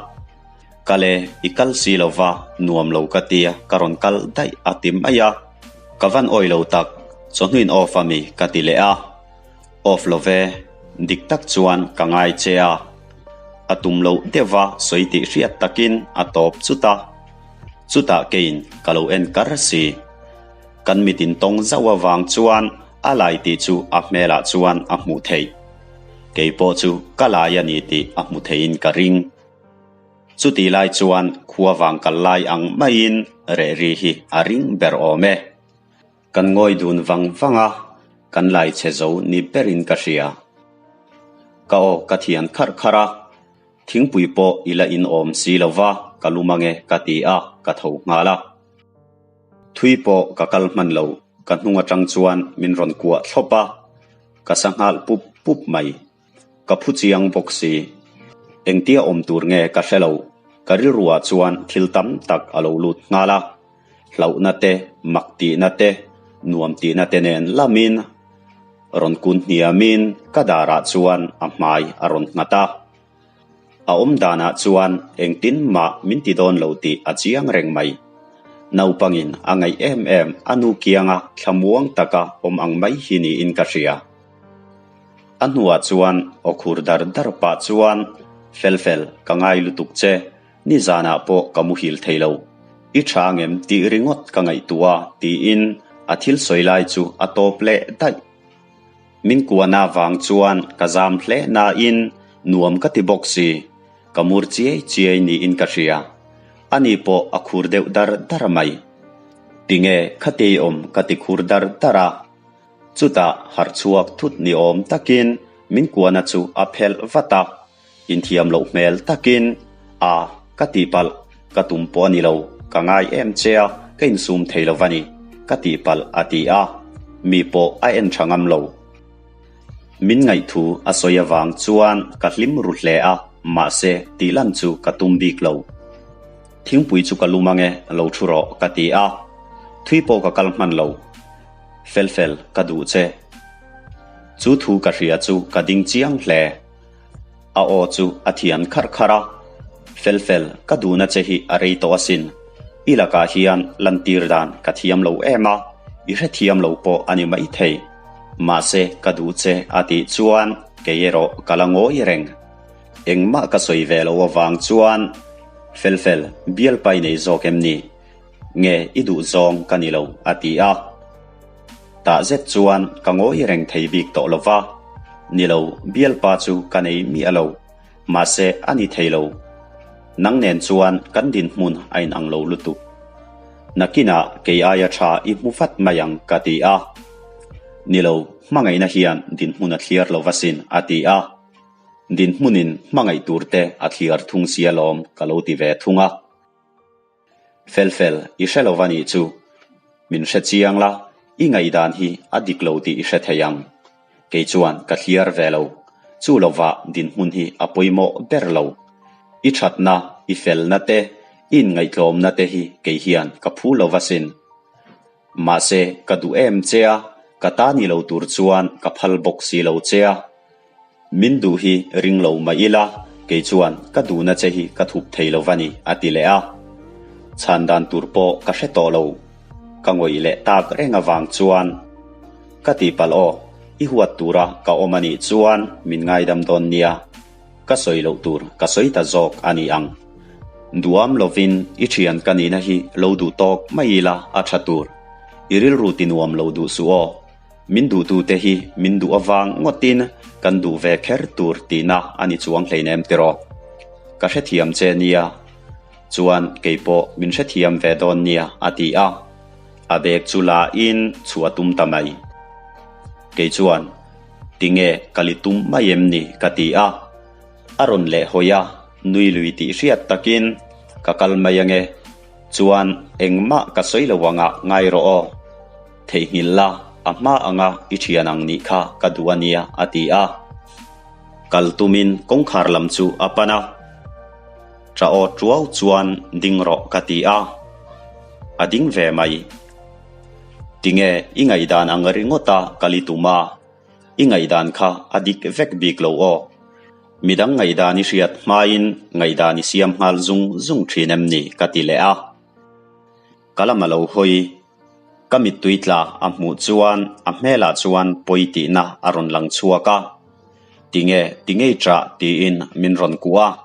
Kal e, i kal si lo va, nuam lo ka tia, ka rawn kal daih a ti mai a. Ka van awi lo tak, chawhnuin off a mi? ka ti leh a. Off lo ve, dik tak chuan ka ngai che a. A tum loh deuh va sawi tih hriat takin a tawp chut a. Chutah keiin ka lo en kar si. Kan mit intawng zauh avang chuan a lai tih chu a hmelah chuan a hmuh theih. Kei pawh chu ka lai a ni tih a hmu theiin ka ring. Chutih lai chuan khua vang kal lai ang maiin reh ri hi a ring ber awm e. Kan ngawi dun vang vang a, kan lai chhe zo ni berin ka hria. Ka aw ka thian kharh kharh a, thingpui pawh i la inawm si lo va, ka lum ange ka ti a, ka tho nghal a. Thui pawh ka kal hman lo, ka hnung atang chuan min rawn kuah thlawp a, ka sa nghal pup pup mai. Ka phu chiang bawk si. Engtia awm tur nge ka hre lo, ka rilruah chuan thil tam tak a lo lut nghal a. Hlauhna te, mak tihna te, nuam tihna te nen lamin rawn kun hniamin ka darah chuan a hmai a rawn nghat a. A awm danah chuan engtin mah min ti dawn lo tih a chiang reng mai. Naupangin a ngaih em em a nu kianga thlamuang taka awm ang mai hi niin ka hria. A hnuah chuan aw khur dar dar pah chuan, Fel fel, ka ngai lutuk che, nizanah pawh ka muhil thei lo. I tha ngem tih ringawt ka ngaihtuah a tiin a thil sawi lai chu a tawp leh daih. Min kuahna vang chuan ka zam hle nain nuam ka ti bawk si, ka mur chiai chiai niin ka hria. Ani pawh a khur deuh dar dar mai. Tinge khatei awm ka ti khur dar dar a. Chutah harh chhuak thut ni awm takin min kuahna chu a phelh vat a, inthiam loh hmel takin, A, ka tihpalh, ka tum pawh a ni lo, ka ngai em che a, ka insum thei lo va ni, ka tihpalh a ti a, mi pawh a en tha ngam lo. Min ngaihthu a sawi avang chuan ka hlim ru hle a, mahse tihlan chu ka tum bik lo. Thingpui chu ka lum ange, lo thu rawh ka ti a, thui pawh ka kal hman lo. Fel fel, ka duh che. Chu thu ka hria chu ka ding chiang hle. A aw chu a thian kharh kharh a. Fel fel, ka duhna che hi a rei tawh asin. I lakah hian lantir dan ka thiam lo em a, i hrethiam lo pawh a ni maithei. Mahse, ka duh che a tih chuan kei erawh ka la ngawi reng. Engmah ka sawi ve lo avang chuan, Fel fel, bialpa i nei zawk em ni? Nge i duh zawng ka ni lo a ti a. Tah zet chuan ka ngawi reng thei bik tawh lo va. Ni lo, bialpa chu ka nei miah lo. Mahse a ni thei lo. Nang nen chuan kan dinhmun a inang lo lutuk. Nakinah kei aia tha i hmu vat mai ang ka ti a. Ni lo, hmangaihna hian dinhmun a thliar lo va sin a ti a. Dinhmunin hmangaih tur te a thliar thung sia lawm ka lo ti ve thung a. Fel fel, i hre lo va nih chu. Min hre chiang la, i ngaihdan hi a dik lo tih i hre thei ang. Kei chuan ka thliar ve lo. Chu lovah dinhmun hi a pawimawh ber lo. I thatna, i felna te, i inngaihtlawmna te hi kei hian ka phu lo va sin. Mahse, ka duh em che a, ka ta ni lo tur chuan ka phal bawk si lo che a. Min duh hi ring lo mah ila, kei chuan ka duhna che hi ka thup thei lo va ni, a ti leh a. Chhan dan tur pawh ka hre tawh lo. Ka ngawih leh tak reng avang chuan ka tihpalh aw, i huat tura ka awm a nih chuan min ngaidam dawn nia. Ka sawi loh tur ka sawi ta zawk a ni ang. Duam lovin i thian ka nihna hi lo duh tawk mai ila a tha tur. I rilru ti nuam lo duh suh aw. Min duhtute hi min duh avang ngawtin kan duh ve kher tur tihna a ni chuang hleinem tiraw? Ka hrethiam che nia. Chuan keipawh min hrethiam ve dawn nia a ti a. A bag chu la in chhuah tum ta mai. Kei chuan, Tinge ka li tum mai em ni? ka ti a. A rawn leh hawi a, nui lui tih hriat takin, Ka kal mai ange. Chuan engmah ka sawi lo anga ngai rawh aw. Theihnghilh la, a hma anga i thian ang nih kha ka duh a nia, a ti a. Kal tumin kawngkhar lam chu a pan a. Ṭa aw ṭuau chuan ding rawh ka ti a. A ding ve mai. Tinge i ngaihdan ang ringawt a kal i tum a, i ngaihdan kha a dik vek bik lo aw. Midang ngaihdan i hriat hmain ngaihdan i siam nghal zung zung thin em ni ka ti leh a. Ka lam a lo hawi. Ka mittui tla a hmuh chuan a hmelah chuan pawi tihna a rawn lang chhuak a. Tinge tingei ṭah tiin min rawn kuah a.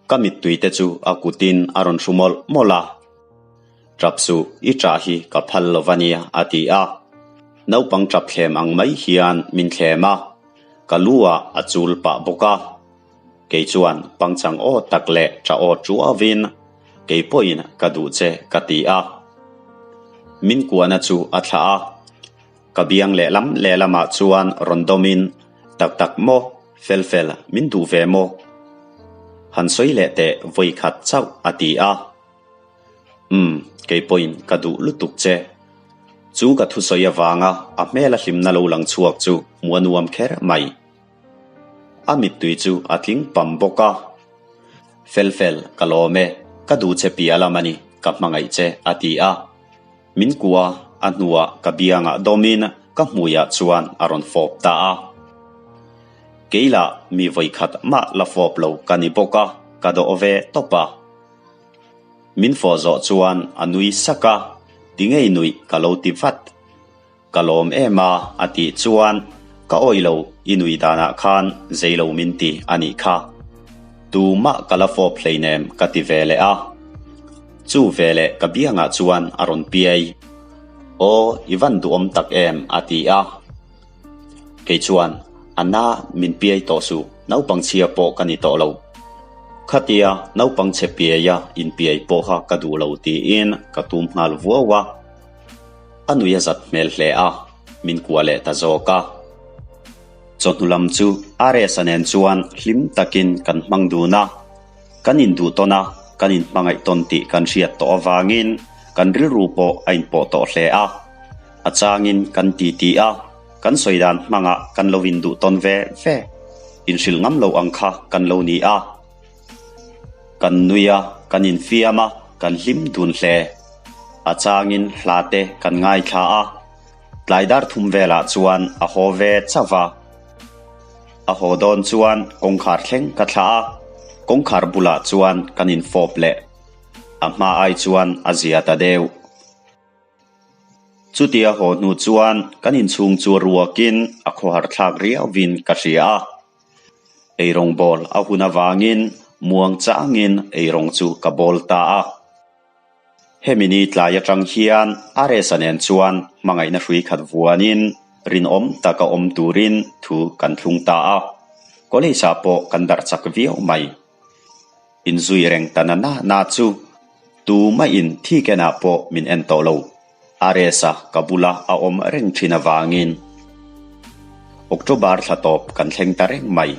Ka mittui te chu a kutin a rawn hru mawlh mawlh a. Ṭap suh, i ṭah hi ka phal lo va nia, a ti a. Naupang ṭap thlem ang mai hian min thlem a, ka lu ah a chul pah bawk a. Kei chuan pangchang aw tak leh ṭah aw ṭuavin, Kei pawhin ka duh che, ka ti a. Min kuahna chu a thlah a. Ka biang lehlam lehlamah chuan rawn dawmin, Tak tak maw, fel fel, min duh ve maw? Han sawi leh teh vawi khat chauh, a ti a. Umm, kei pawhin ka duh lutuk che. Chu ka thusawi avanga a hmela hlimna lo lang chhuak chu hmuh a nuam kher mai. A mittui chu a tling pam bawk a. Fel fel, ka lawm e, ka duh che piah lam a ni, ka hmangaih che, a ti a. Min kuah a hnuah ka biangah dawmin ka hmuiah chuan a rawn fawp ta a. Kei lah mi vawikhat mah la fawp lo ka ni bawk a, ka dawh ve tawp a. Min fawh zawh chuan a nui sak a, ti ngei nuih ka lo ti vat. Ka lawm em a, a tih chuan ka awih lo i nui danah khan zei lo min ti a nih kha. Tumah ka la fawp hleinem ka ti ve leh a. Chu veleh ka biangah chuan a rawn piai. Aw, i van duhawm tak em a ti a. Kei chuan, A na, min piai tawh suh, naupang chhia pawh ka ni tawh lo. Khatia naupang chhe piaia inpiai pawh kha ka duh lo tiin ka tum nghal vuau a. A nui a zat hmel hle a, min kuah leh ta zawk a. Chawhnu lam chu RS-a nen chuan hlim takin kan hmang dun a. Kan induh tawn a, kan inhmangaih tawn tih kan hriat tawh avangin kan rilru pawh a inpawh tawh hle a. A changin kan titi a, kan sawi dan hmangah kan lo induh tawn ve ve. Inhrilh ngam lo ang kha kan lo ni a. Kan nui a, kan infiam a, kan hlim dun hle. A changin hla te kan ngaithla a. Tlai dar thum velah chuan a haw ve chauh va. A haw dawn chuan kawngkhar thleng ka thlah a, kawngkhar bulah chuan kan infawp leh. A hma ai chuan a zia ta deuh. Chutia haw hnu chuan kan inchhung chu ruakin a khawhar thlak riauvin ka hria a. Eirawng bawl a hun avangin muang changin eirawng chu ka bawl ta a. Hemi ni tlai atang hian Aresa nen chuan hmangaihna hrui khat vuanin rinawm taka awm turin thu kan thlung ta a. College ah pawh kan darh chak viau mai. Inzui reng ta na na na chu tumahin thi kenah pawh min en tawh lo. Aresa ka bula a awm reng thin avangin October thla tawp kan thleng ta reng mai.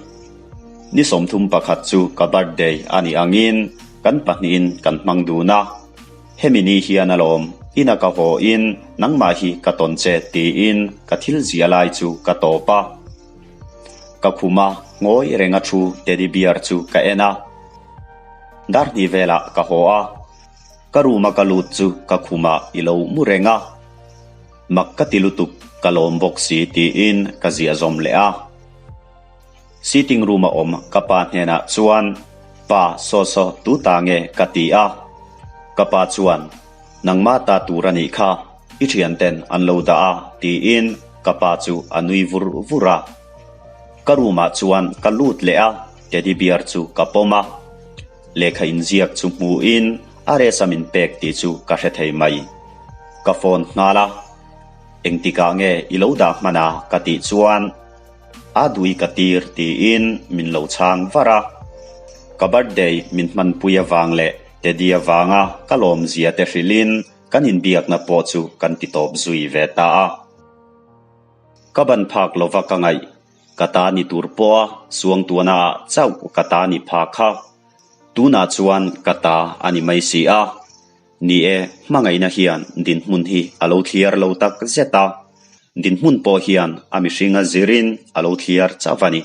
Ni 31 chu ka birthday a nih angin kan pahnihin kan hmang dun a. Hemi ni hian alawm ina ka haw in nangmah hi ka tawn che tiin ka thil zia lai chu ka tawp a. Ka khum a ngawi renga thu teddy bear chu ka en a. Dar hnih velah ka haw a. Ka room a ka lut chu ka khumah i lo mu reng a, mak ka ti lutuk ka lawm bawk si tiin ka ziah zawm leh a. Sitting room a awm ka pa hnenah chuan Pa saw saw tu ta nge ka ti a, ka pa chuan Nangmah ta tur a nih kha, i thianten an lo dah a tiin ka pa chu a nui vur vur a. Ka room ah chuan ka lut leh a, teddy bear chu ka pawm a. Lehkha inziak chu hmuhin a resa min pek tih chu ka hre thei mai. Ka phone nghal a, Engtikah nge i lo dah hman a? ka tih chuan A dui ka tir tiin min lo chhang var a. Ka birthday min hmanpui avang leh Teddy avanga ka lawmzia te hrilhin. kan inbiakna pawh chu kan ti tawp zui ve ta a. Ka ban phak lova ka ngaih, ka ta ni tur pawha suangtuahna ah chauh ka ta ni pha kha tunah chuan ka ta a ni mai si a. Ni e, hmangaihna hian dinhmun hi a lo thliar lo tak zet a, dinhmun pawh hian a mihringa zirin a lo thliar chauh a ni.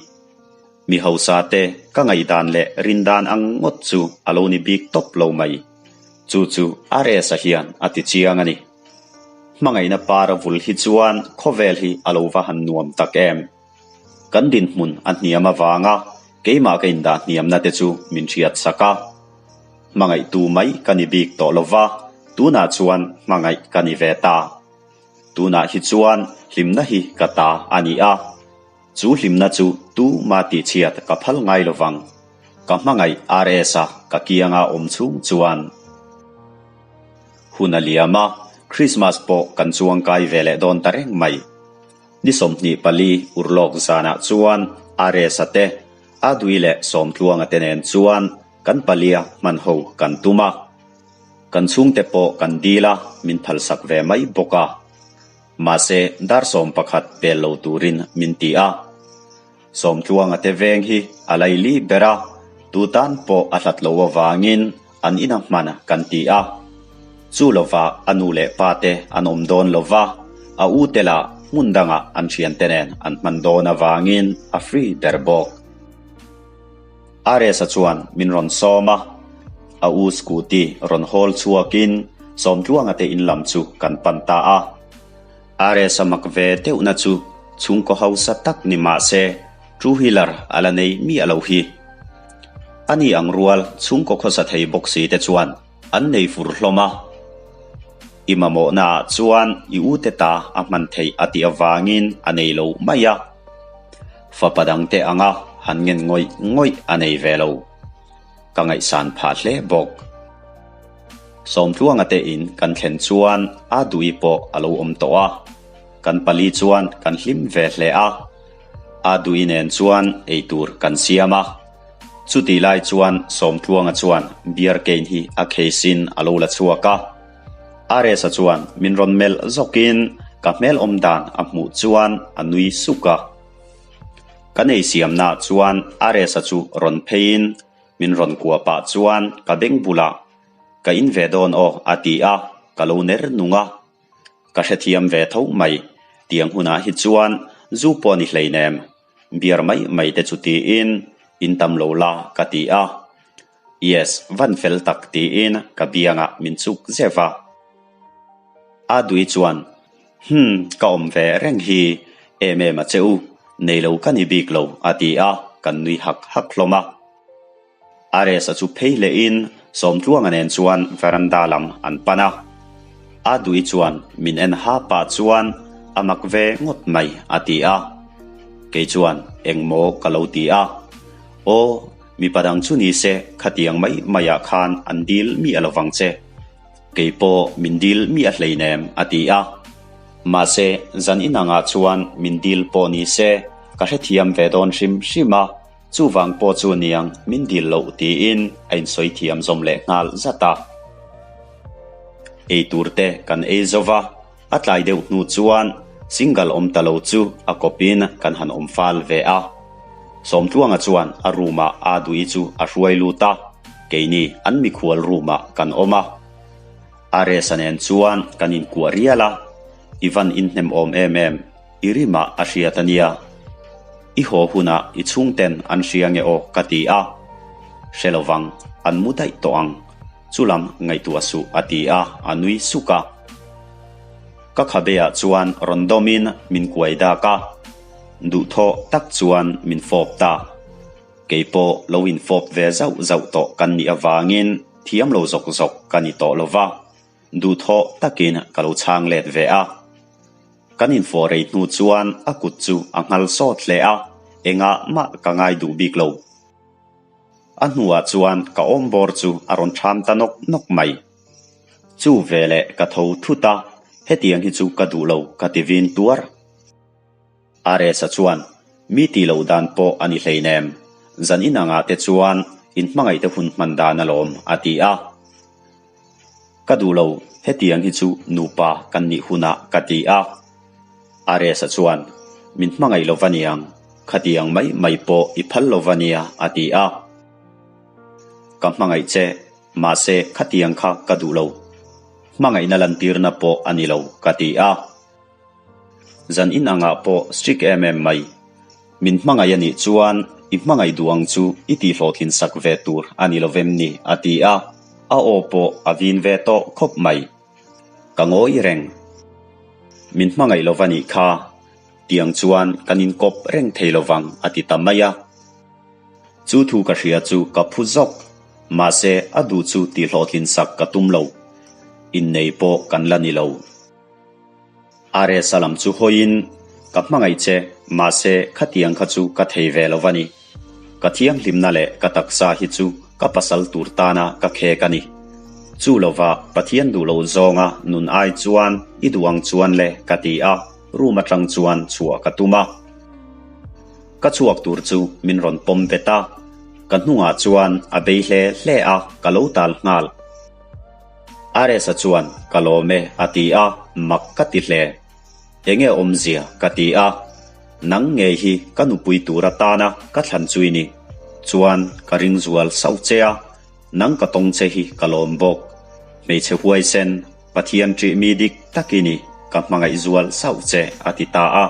Mi hausa te ka ngaihdan leh rindan ang ngawt chu a lo ni bik tawp lo mai. Chu chu RS-a hian a ti chiang a ni. Hmangaihna par a vul hi chuan khawvel hi a lo va han nuam tak em. Kan dinhmun a hniam avanga keimah ka indah hniamna te chu min hriat sak a. Hmangaihtu mai ka ni bik tawh lo va, tunah chuan hmangaih ka ni ve ta. Tunah hi chuan hlimna hi ka ta a ni a. Chu hlimna chu tuma tihchhiat ka phal ngai lo vang. Ka hmangaih RS-a ka kianga awm chhung chuan. Hun a liam a, Christmas pawh kan chuangkai ve leh dawn ta reng mai. Ni 24 urlawk zanah chuan RS-a te, Adui leh Sawmtluanga te nen chuan kan palia hman ho kan tum a. Kan chhungte pawh kan dil a, min phalsak ve mai bawk a. Mahse, dar 11 pel lo turin min ti a. Sawmtluanga te veng hi a laili ber a, tu tan pawh a hlat lo avangin an ina hman kan ti a. Chu lova a nu leh pa te an awm dawn lova, a u te lah hmun dangah an thiante nen an hman dawn avangin a free ber bawk. RS-a chuan min rawn sawm a, a u scooty rawn hawl chhuakin Sawmtluanga te in lam chu kan pan ta a. RS-a mak ve deuhna chu chhungkaw hausa tak ni mah se two wheeler a la nei miah lo hi. Ani ang rual chhungkaw khawsa thei bawk si te chuan an nei fur hlawm a. I mamawhnaah chuan i ute ta a hman theih a tih avangin a nei lo mai a. Fapa dangte anga han ngen ngawih ngawih a nei ve lo. Ka ngaihsan phah hle bawk. Sawmtluanga te in kan thlen chuan a dui pawh a lo awm tawh a. Kan pali chuan kan hlim ve hle a. A dui nen chuan eitur kan siam a. Chutih lai chuan Sawmtluanga chuan beer cane hi a case in a lo la chhuak a. RS-a chuan min rawn melh zawkin ka hmel awm dan a hmuh chuan a nui suk a. Kan ei siamnaah chuan RS-a chu rawn pheiin min rawn kuah pah chuan ka beng bulah ka in ve dawn aw a ti a, ka lo ner nung a. Ka hrethiam ve tho mai, tiang hunah hi chuan zu pawh ni hleinem. Beer mai mai te chu tiin in tam lo la ka ti a. Yes, van fel tak tiin ka biangah min chuk zeuh a. A dui chuan, Hmm, ka awm ve reng hi, em em a che u, nei lo ka ni bik lo a ti a, kan nui hak hak hlawm a. RS-a chu phei lehin Sawmtluanga nen chuan veranda lam an pan a. A dui chuan min en ha pah chuan a mak ve ngawt mai a ti a. Kei chuan engmaw ka lo ti a. Aw, mipa dang chu ni se khatiang mai maiah khan an dil miah lo vang che. Kei pawh min dil miah hleinem a ti a. Mahse, zan inangah chuan min dil pawh ni se ka hrethiam ve dawn hrim hrim a. Chuvang pawh chu niang min dil loh tiin a insawi thiam zawm leh nghal zat a. Ei tur te kan ei zo va, a tlai deuh hnu chuan single awm ta lo chu a kawpin kan han awm fal ve a. Sawmtluanga chuan a room ah aa duih chu a hruai lut a, keini an mikhual room ah kan awm a. Aresa nen chuan kan inkuah rial a, i van inhnem awm em em. I rimah a hriat a nia. I haw hunah i chhungten an hria nge aw ka ti a. Hre lovang, an mu daih tawh ang. Chulam ngaihtuah suh a ti a, a nui suk a. Ka khabeah chuan rawn dawmin min kuai dak a. Duhthawh tak chuan min fawp ta. Kei pawh lo infawp ve zauh zauh tawh kan nih avangin thiam lo zawk zawk ka ni tawh lova. Duhthawh takin ka lo chhang let ve a. Kan infawh rei hnu chuan a kut chu a nghal sawt hle a, engah mah ka ngai duh bik lo. A hnuah chuan ka awm bawr chu a rawn ṭham ta nawk nawk mai. Chu veleh ka tho thut a, hetiang hi chu ka duh lo ka ti vin tuar. RS-a chuan, Mi tih loh dan pawh a ni hleinem, zan inangah te chuan inhmangaihte hun hman dan alawm, a ti a. Ka duh lo, hetiang hi chu nupa kan nih hunah ka ti a. Aresa chuan, Min hmangaih lo va niang, khatiang mai mai pawh i phal lo va nia a ti a. Ka hmangaih che, mahse khatiang kha ka duh lo. Hmangaihna lantirna pawh a ni lo ka ti a. Zan in angah pawh strict em em mai. Min hmangaih a nih chuan i hmangaih duh ang chu i tihhlawhtlin sak ve tur a ni lovem ni a ti a, a aw pawh a vin ve tawh khawp mai. Ka ngawi reng. Min hmangaih lova nih kha, tiang chuan kan inkawp reng thei lovang a ti ta mai a. Chu thu ka hria chu ka phu zawk. Mahse a duh chu tihhlawhtlin sak ka tum lo. Innei pawh kan la ni lo. Aresa lam chu hawiin, Ka hmangaih che, mahse khatiang kha chu ka thei ve lo va ni. Ka thianghlimna leh ka taksa hi chu ka pasal tur tana ka khek a ni. Chu lova Pathian duh lo zawnga nun ai chuan i duh ang chuan le ka ti a, room atang chuan chhuah ka tum a. Ka chhuak tur chu min rawn pawm vet a, ka hnungah chuan a bei hle hle a, ka lo tal nghal. Aresa chuan, Ka lawm e, a ti a, mak ka ti hle. Enge awmzia? ka ti a. Nang ngei hi ka nupui tur atana ka thlan chu i ni. Chuan ka ring zual sauh che a, nang ka tawng che hi ka lawm bawk. Hmeichhe huaisen, Pathian ṭih mi dik tak i ni, ka hmangaih zual sauh che, a ti ta a.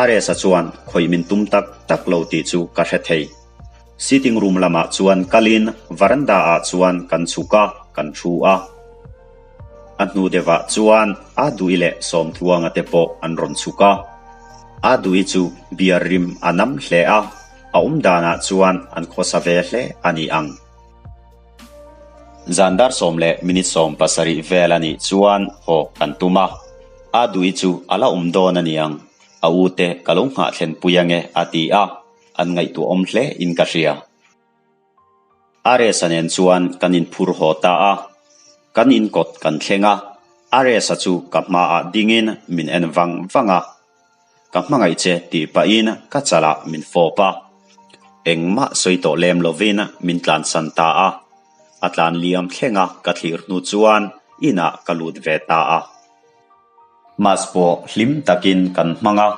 Aresa chuan khawih min tum tak tak lo tih chu ka hre thei. Sitting room lamah chuan kalin veranda ah chuan kan chhuk a, kan thu a. A hnu deuhah chuan Aduhi leh Sawmtluanga te pawh an rawn chhuk a. Aduhi chu beer rim a nam hle a, a awm danah chuan an khawsa ve hle a ni ang. Zan dar 10 leh minute 17 vel a nih chuan haw kan tum a, Aduhi chu a la awm dawn a niang, a u te ka lo nghah thlen pui ange a ti a, an ngaihtuahawm hle in ka hria. Aresa nen chuan kan inphur haw ta a, kan inkawt kan thleng a, Aresa chu ka hmaah dingin min en vang vang a, Ka hmangaih che tih pahin ka chalah min fawp a, engmah sawi tawh lem lovin min tlansan ta a, a tlan liam thlenga ka thlir hnu chuan inah ka lut ve ta a. Mas pawh hlim takin kan hmang a,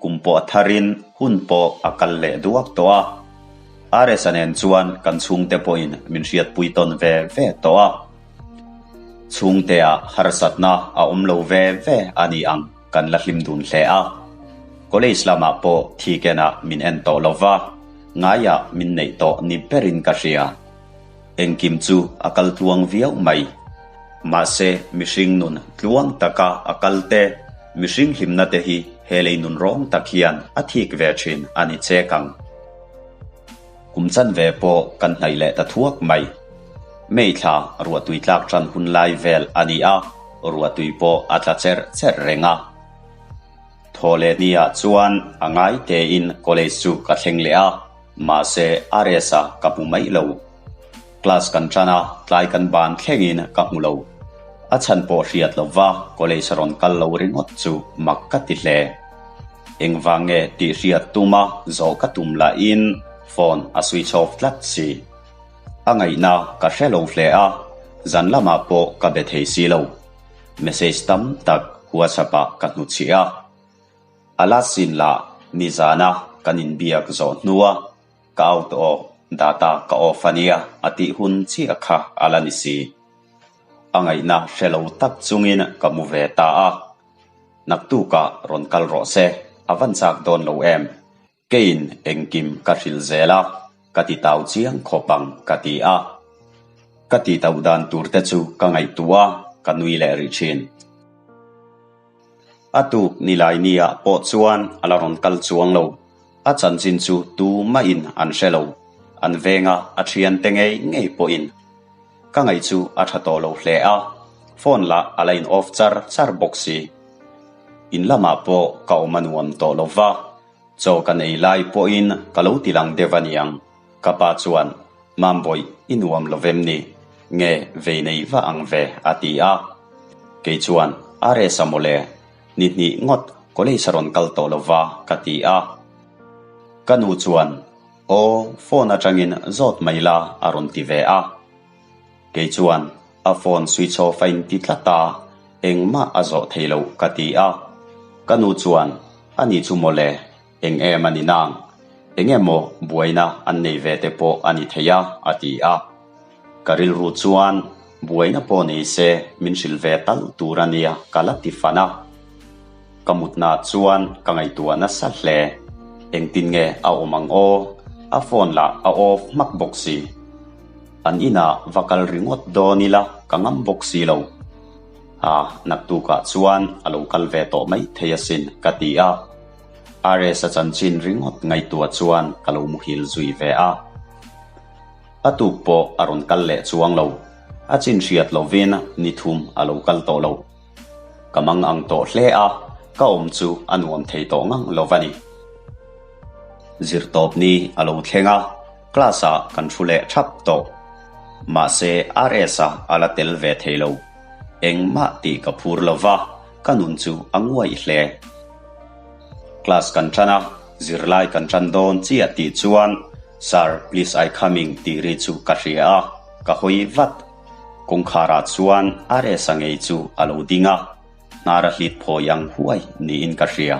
kum pawh a tharin hun pawh a kal leh duak tawh a. Aresa nen chuan kan chhungte pawhin min hriatpui tawn ve ve tawh a. Chhungteah harsatna a awm lo ve ve a ni ang. Kan la hlim dun hle a, college lamah pawh thi kenah min en tawh lo va, ngaiah min neih tawh ni berin ka hria. Engkim chu a kal tluang viau mai. Mahse, mihring nun tluang taka a kal te, mihring hlimna te hi he lei nun rawng tak hian a thik ve thin a ni chek ang. Kum chanve pawh kan hnaih leh ta thuak mai. May thla ruahtui tlak tan hun lai vel a ni a, ruahtui pawh a tla cherh cherh reng a. Thaw leh niah chuan a ngai tein college chu ka thleng leh a, mahse Aresa ka hmu mai lo. Class kan tan a, tlai kan ban thlengin ka hmu lo. A chhan pawh hriat lova college rawn kal lo ringawt chu mak ka ti hle. Engvang nge tih hriat tuma zawh ka tum lahin phone a switch off tlat si. A ngaihna ka hre lo hle a, zan lamah pawh ka be thei si lo. Message tam tak WhatsApp ah ka hnuchhiah a. A last scene lah nizana kan inbiak zawh hnua ka out aw, data ka off a nia a tih hun chiah kha a la ni si. A ngaihna hre lo tak chungin ka mu ve ta a. Naktukah rawn kal rawh se, a van chak dawn lo em? Keiin engkim ka hrilh zel a, ka ti tau chiang khawp ang ka ti a. Ka ti tauh dan tur te chu ka ngaihtuah a, ka nui leh rih thin. A tuk nilai nia pawh chuan a la rawn kal chuang lo. A chanchin chu tumahin an hre lo, an venga a thiante ngei ngei pawhin. Ka ngaih chu a tha tawh lo hle a, phone lah a la in off char char bawk si. In lamah pawh ka awm a nuam tawh lo va, chaw ka nei lai pawhin ka lo ti lang deuh a niang. Ka pa chuan, Mambawi, i nuam lo vem ni? Nge vei nei va ang ve? a ti a. Kei chuan, A resa mawle, ni hnih ngawt college a rawn kal tawh lo va, ka ti a. Ka nu chuan, Aw, phone atangin zawt mai la a rawn ti ve a. Kei chuan, A phone switch off a inti tlat a, engmah a zawh thei lo ka ti a. Ka nu chuan, A ni chu mawle, eng em a ni nang? Eng emaw buaina an nei ve te pawh a ni thei a, a ti a. Ka rilru chuan buaina pawh nei se min hrilh ve tal tur a nia ka la ti fan a. Ka mutna chuan ka ngaihtuah nasa hle. Engtin nge a awm ang aw? A phone lah a off hmak bawk si. An inah va kal ringawt dawn ila ka ngam bawk si lo. A, naktukah chuan a lo kal ve tawh mai thei asin ka ti a. RS-a chanchin ringawt ngaihtuah chuan ka lo muhil zui ve a. A tuk pawh a rawn kal leh chuang lo. A chin hriat lovin ni thum a lo kal tawh lo. Ka mang ang tawh hle a, ka awm chu a nuam thei tawh ngang lo va ni. Zirtawp ni a lo thleng a, class ah kan thu leh thap tawh. Mahse RS-a a la tel ve thei lo. Engmah tih ka phur lo va, ka nun chu a nguaih hle. Class kan tan a, zirlai kan tan dawn chiah tih chuan Sir, please I coming tih ri chu ka hria a, ka hawi vat. Kawngkharah chuan RS-a ngei chu a lo ding a, hnar a hlit phawi ang huai niin ka hria.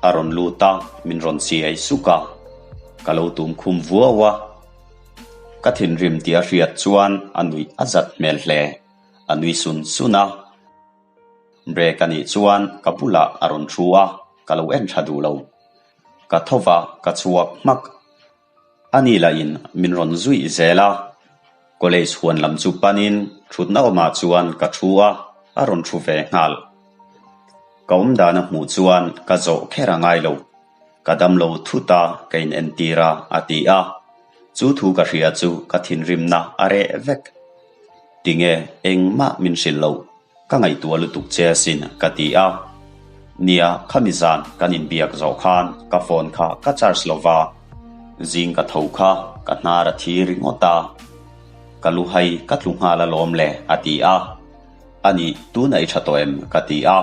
A rawn lut a, min rawn chiai suk a, ka lo tum khum vuau a. Ka thinrim tih a hriat chuan a nuih a zat hmel hle, a nui sun sun a. Break a nih chuan ka bulah a rawn thu a, ka lo en tha duh lo. Ka tho va, ka chhuak hmak. A ni lahin min rawn zuih zel a, college huan lam chu panin thutna awmah chuan ka thu a, a rawn thu ve nghal. Ka awmdan a hmuh chuan ka zawh kher a ngai lo. Ka damlo thut a, ka inentir a, a ti a. Chu thu ka hria chu ka thinrimna a reh vek. Tinge engmah min hrilh loh, ka ngaihtuah lutuk che asin, ka ti a. Nia, khami zan kan inbiak zawh khan ka phone kha ka charge lo va, zing ka tho kha ka hnar a thi ringawt a. Ka luhai ka tlu nghal alawm le, a ti a. A nih, tunah i tha tawh em? ka ti a.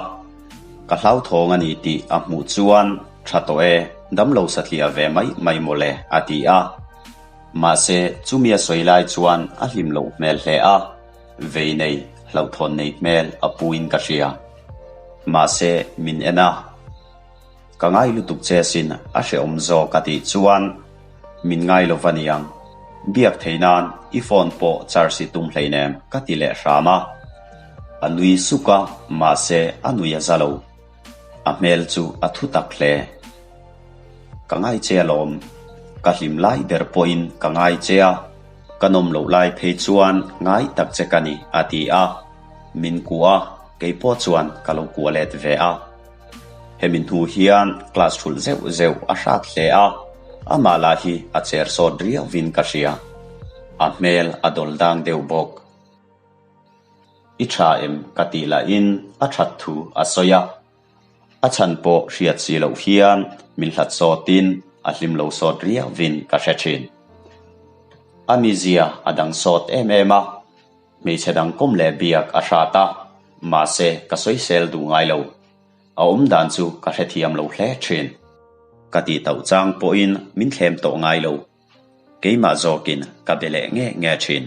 Ka hlauthawng a ni tih a hmuh chuan, Tha tawh e, damlo satliah ve mai mai mawle, a ti a. Mahse, chumi a sawi lai chuan a hlim loh hmel hle a, vei nei, hlauhthawn nei hmel a puin ka hria. Mahse, min en a. Ka ngai lutuk che asin, a hrehawm zawk a tih chuan min ngai lo va niang. Biak thei nan i phone pawh charge i tum hleinem ka ti leh hram a. A nui suk a, mahse a nui a za lo. A hmel chu a thu tak hle. Ka ngai che alawm. Ka hlim lai ber pawhin ka ngai che a, ka nawm loh lai phei chuan ngai tak che ka ni a ti a. Min kuah a, kei pawh chuan ka lo kuah let ve a. Hemi hnu hian class thulh zeuh zeuh a hrat hle a, amah lah hi a cher sawt riauvin ka hria. A hmel a dawl dang deuh bawk. I tha em ka tih lahin a that thu a sawi a, a chhan pawh hriat si loh hian min hlat sawtin a hlim lo sawt riauvin ka hre thin. A mizia a dang sawt em em a. Hmeichhe dang kawm leh biak a hrat a, mahse ka sawisel duh ngai lo. A awm dan chu ka hrethiam lo hle thin. Ka tih tauh chang pawhin min thlem tawh ngai lo. Keimah zawkin ka be leh nge nge thin.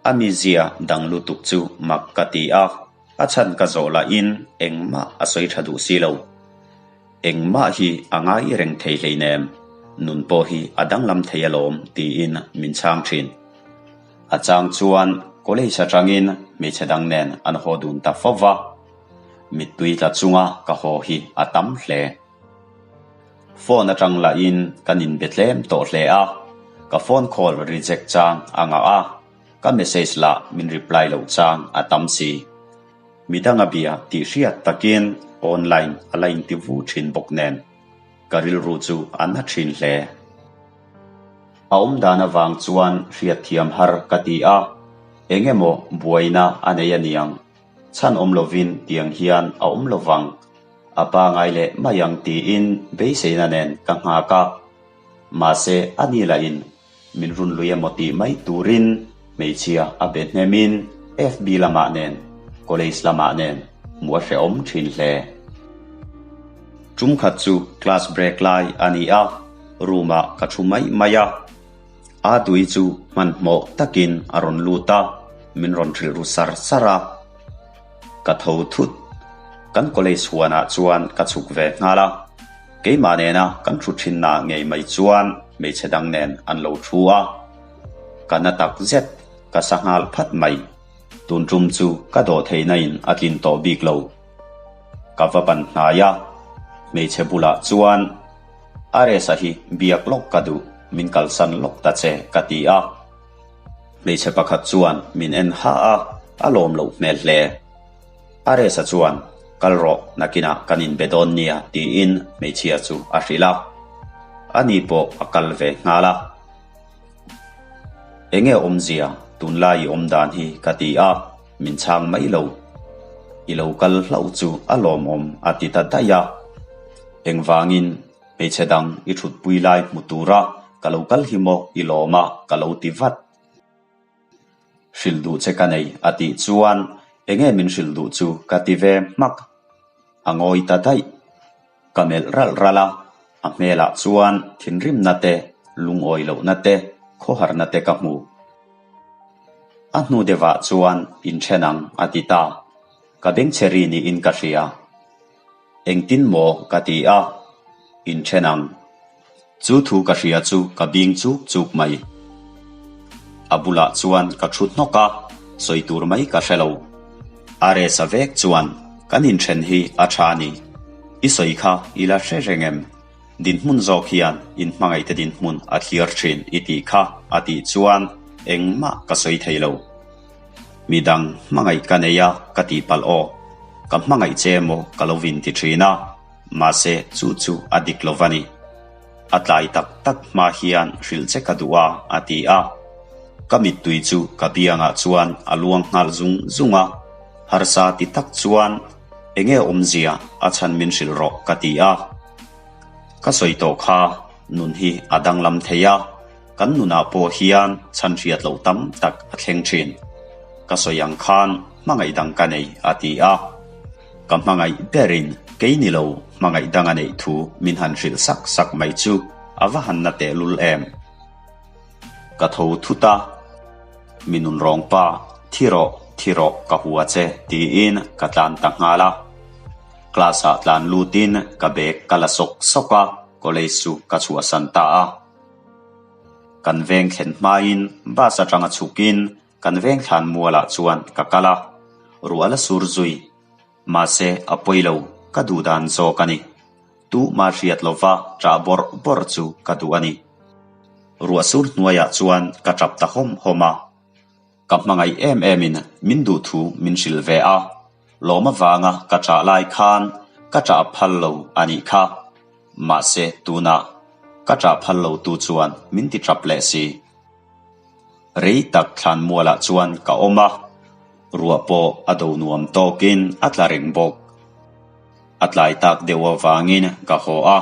A mizia dang lutuk chu mak ka ti a, a chhan ka zawh lahin engmah a sawi tha duh si lo. Engmah hi a ngai reng thei hleinem, nun pawh hi a danglam thei alawm tiin min chhang thin. A chang chuan college atangin hmeichhe dang nen an haw dun ta fo va, mittui tla chunga ka haw hi a tam hle. Phone atang lahin kan inbe tlem tawh hle a, ka phone call reject chang a ngah a, ka message lah min reply loh chang a tam si. Midang a bia tih hriat takin online a la inti vu thin bawk nen ka rilru chu a na thin hle. A awm dan avang chuan hriatthiam har ka ti a, eng emaw buaina a nei a niang, chhan awm lovin tiang hian a awm lovang, a pangai leh mai ang tiin beiseina nen ka nghak a, mahse a ni lahin Min run lui emaw tih mai turin hmeichhia a be hnemin FB lamah nen, college lamah nen hmuh a hrehawm thin hle. Tum khat chu class break lai a ni a, room ah ka thu mai mai a. A tui chu hmanhmawh takin a rawn lut a, min rawn hrilh ru sar sar a. Ka tho thut. Kan college huanah chuan ka chhuk ve nghal a. Keimah nena kan thu thinna ngei mai chuan hmeichhe dang nen an lo thu a. Ka na tak zet, ka sa nghal phat mai. Tun tum chu ka dawh theihna in a tlin tawh bik lo. Ka va ban hnai a, hmeichhe bulah chuan Aresa hi biak lawk ka duh, min kalsan lawk ta che ka ti a. Hmeichhe pakhat chuan min en ha a, a lawm loh hmel hle. Aresa chuan kal rawh nakinah kan inbe dawn nia tiin hmeichhia chu a hrilh a. Ani pawh a kal ve nghal a. Enge awmzia tunlai i awm dan hi ka ti a, min chhang mai lo. I lo kal hlauh chu a lawmawm a ti ta daih a. Engvangin hmeichhe dang i thutpui lai hmu tura ka lo kal hi maw i lawm a ka lo ti vat. Hrilh duh che ka nei a tih chuan enge min hrilh duh chu ka ti ve hmak. A ngawi ta daih. Ka melh ralh ralh a, a hmelah chuan thinrimna te, lungawi lohna te, khawharna te ka hmu. A hnu deuhah chuan inthen ang a ti ta. Ka bengchhe ri niin ka hria. Engtin maw ka ti a, inthen ang. Chu thu ka hria chu ka bing chuk chuk mai. A bulah chuan ka thu hnawk a, sawi tur mai ka hre lo. A resa vek chuan kan inthen hi a tha a ni. I sawi kha i la hre reng em? Dinhmun zawk hian inhmangaihte dinhmun a thlir thin i tih kha a tih chuan engmah ka sawi thei lo. Midang hmangaih ka nei a ka tih palh aw. Ka hmangaih che emaw ka lo vin ti thin a. Mahse, chu chu a dik lo va ni. A tlai tak tak hma hian hrilh che ka duh a, a ti a. Ka mittui chu ka biangah chuan a luang nghal zung zung a. Harsa ti tak chuan, Enge awmzia a chhan min hrilh rawh ka ti a. Ka sawi tawh kha, nun hi a danglam thei a, kan nunah pawh hian chhan hriat loh tam tak a thleng thin. Ka sawi ang khan hmangaih dang ka nei, a ti a. Ka hmangaih berin kei ni lo hmangaih dang a neih thu min han hrilh sak sak mai chu a va han na tehlul em. Ka tho thut a, Mi nunrawng pa, thi rawh, thi rawh, ka hua che, tiin ka tlan ta nghal a. Class ah tlan lutin ka bag ka la sawk sawk a, college chu ka chhuahsan ta a. Kan veng thlen hmain bus atanga chhukin Kan veng thlan mualah chuan ka kal a, ruah la sur zui. Mahse, a pawi lo, ka duh dan zawk a ni. Tuhma hriat lova ṭah bawrh bawrh chu ka duh a ni. Ruah sur hnuaiah chuan ka ṭap ta hawm hawm a. Ka hmangaih em emin min duh thu min hrilh ve a, lawm avanga ka ṭah lai khan ka ṭah phal lo a nih kha. Mahse, tunah ka ṭah phal lo tu chuan min ti ṭap leh si. Rei tak thlan mualah chuan ka awm a, ruah pawh a do nuam tawkin a tla reng bawk. A tlai tak deuh avangin ka haw a,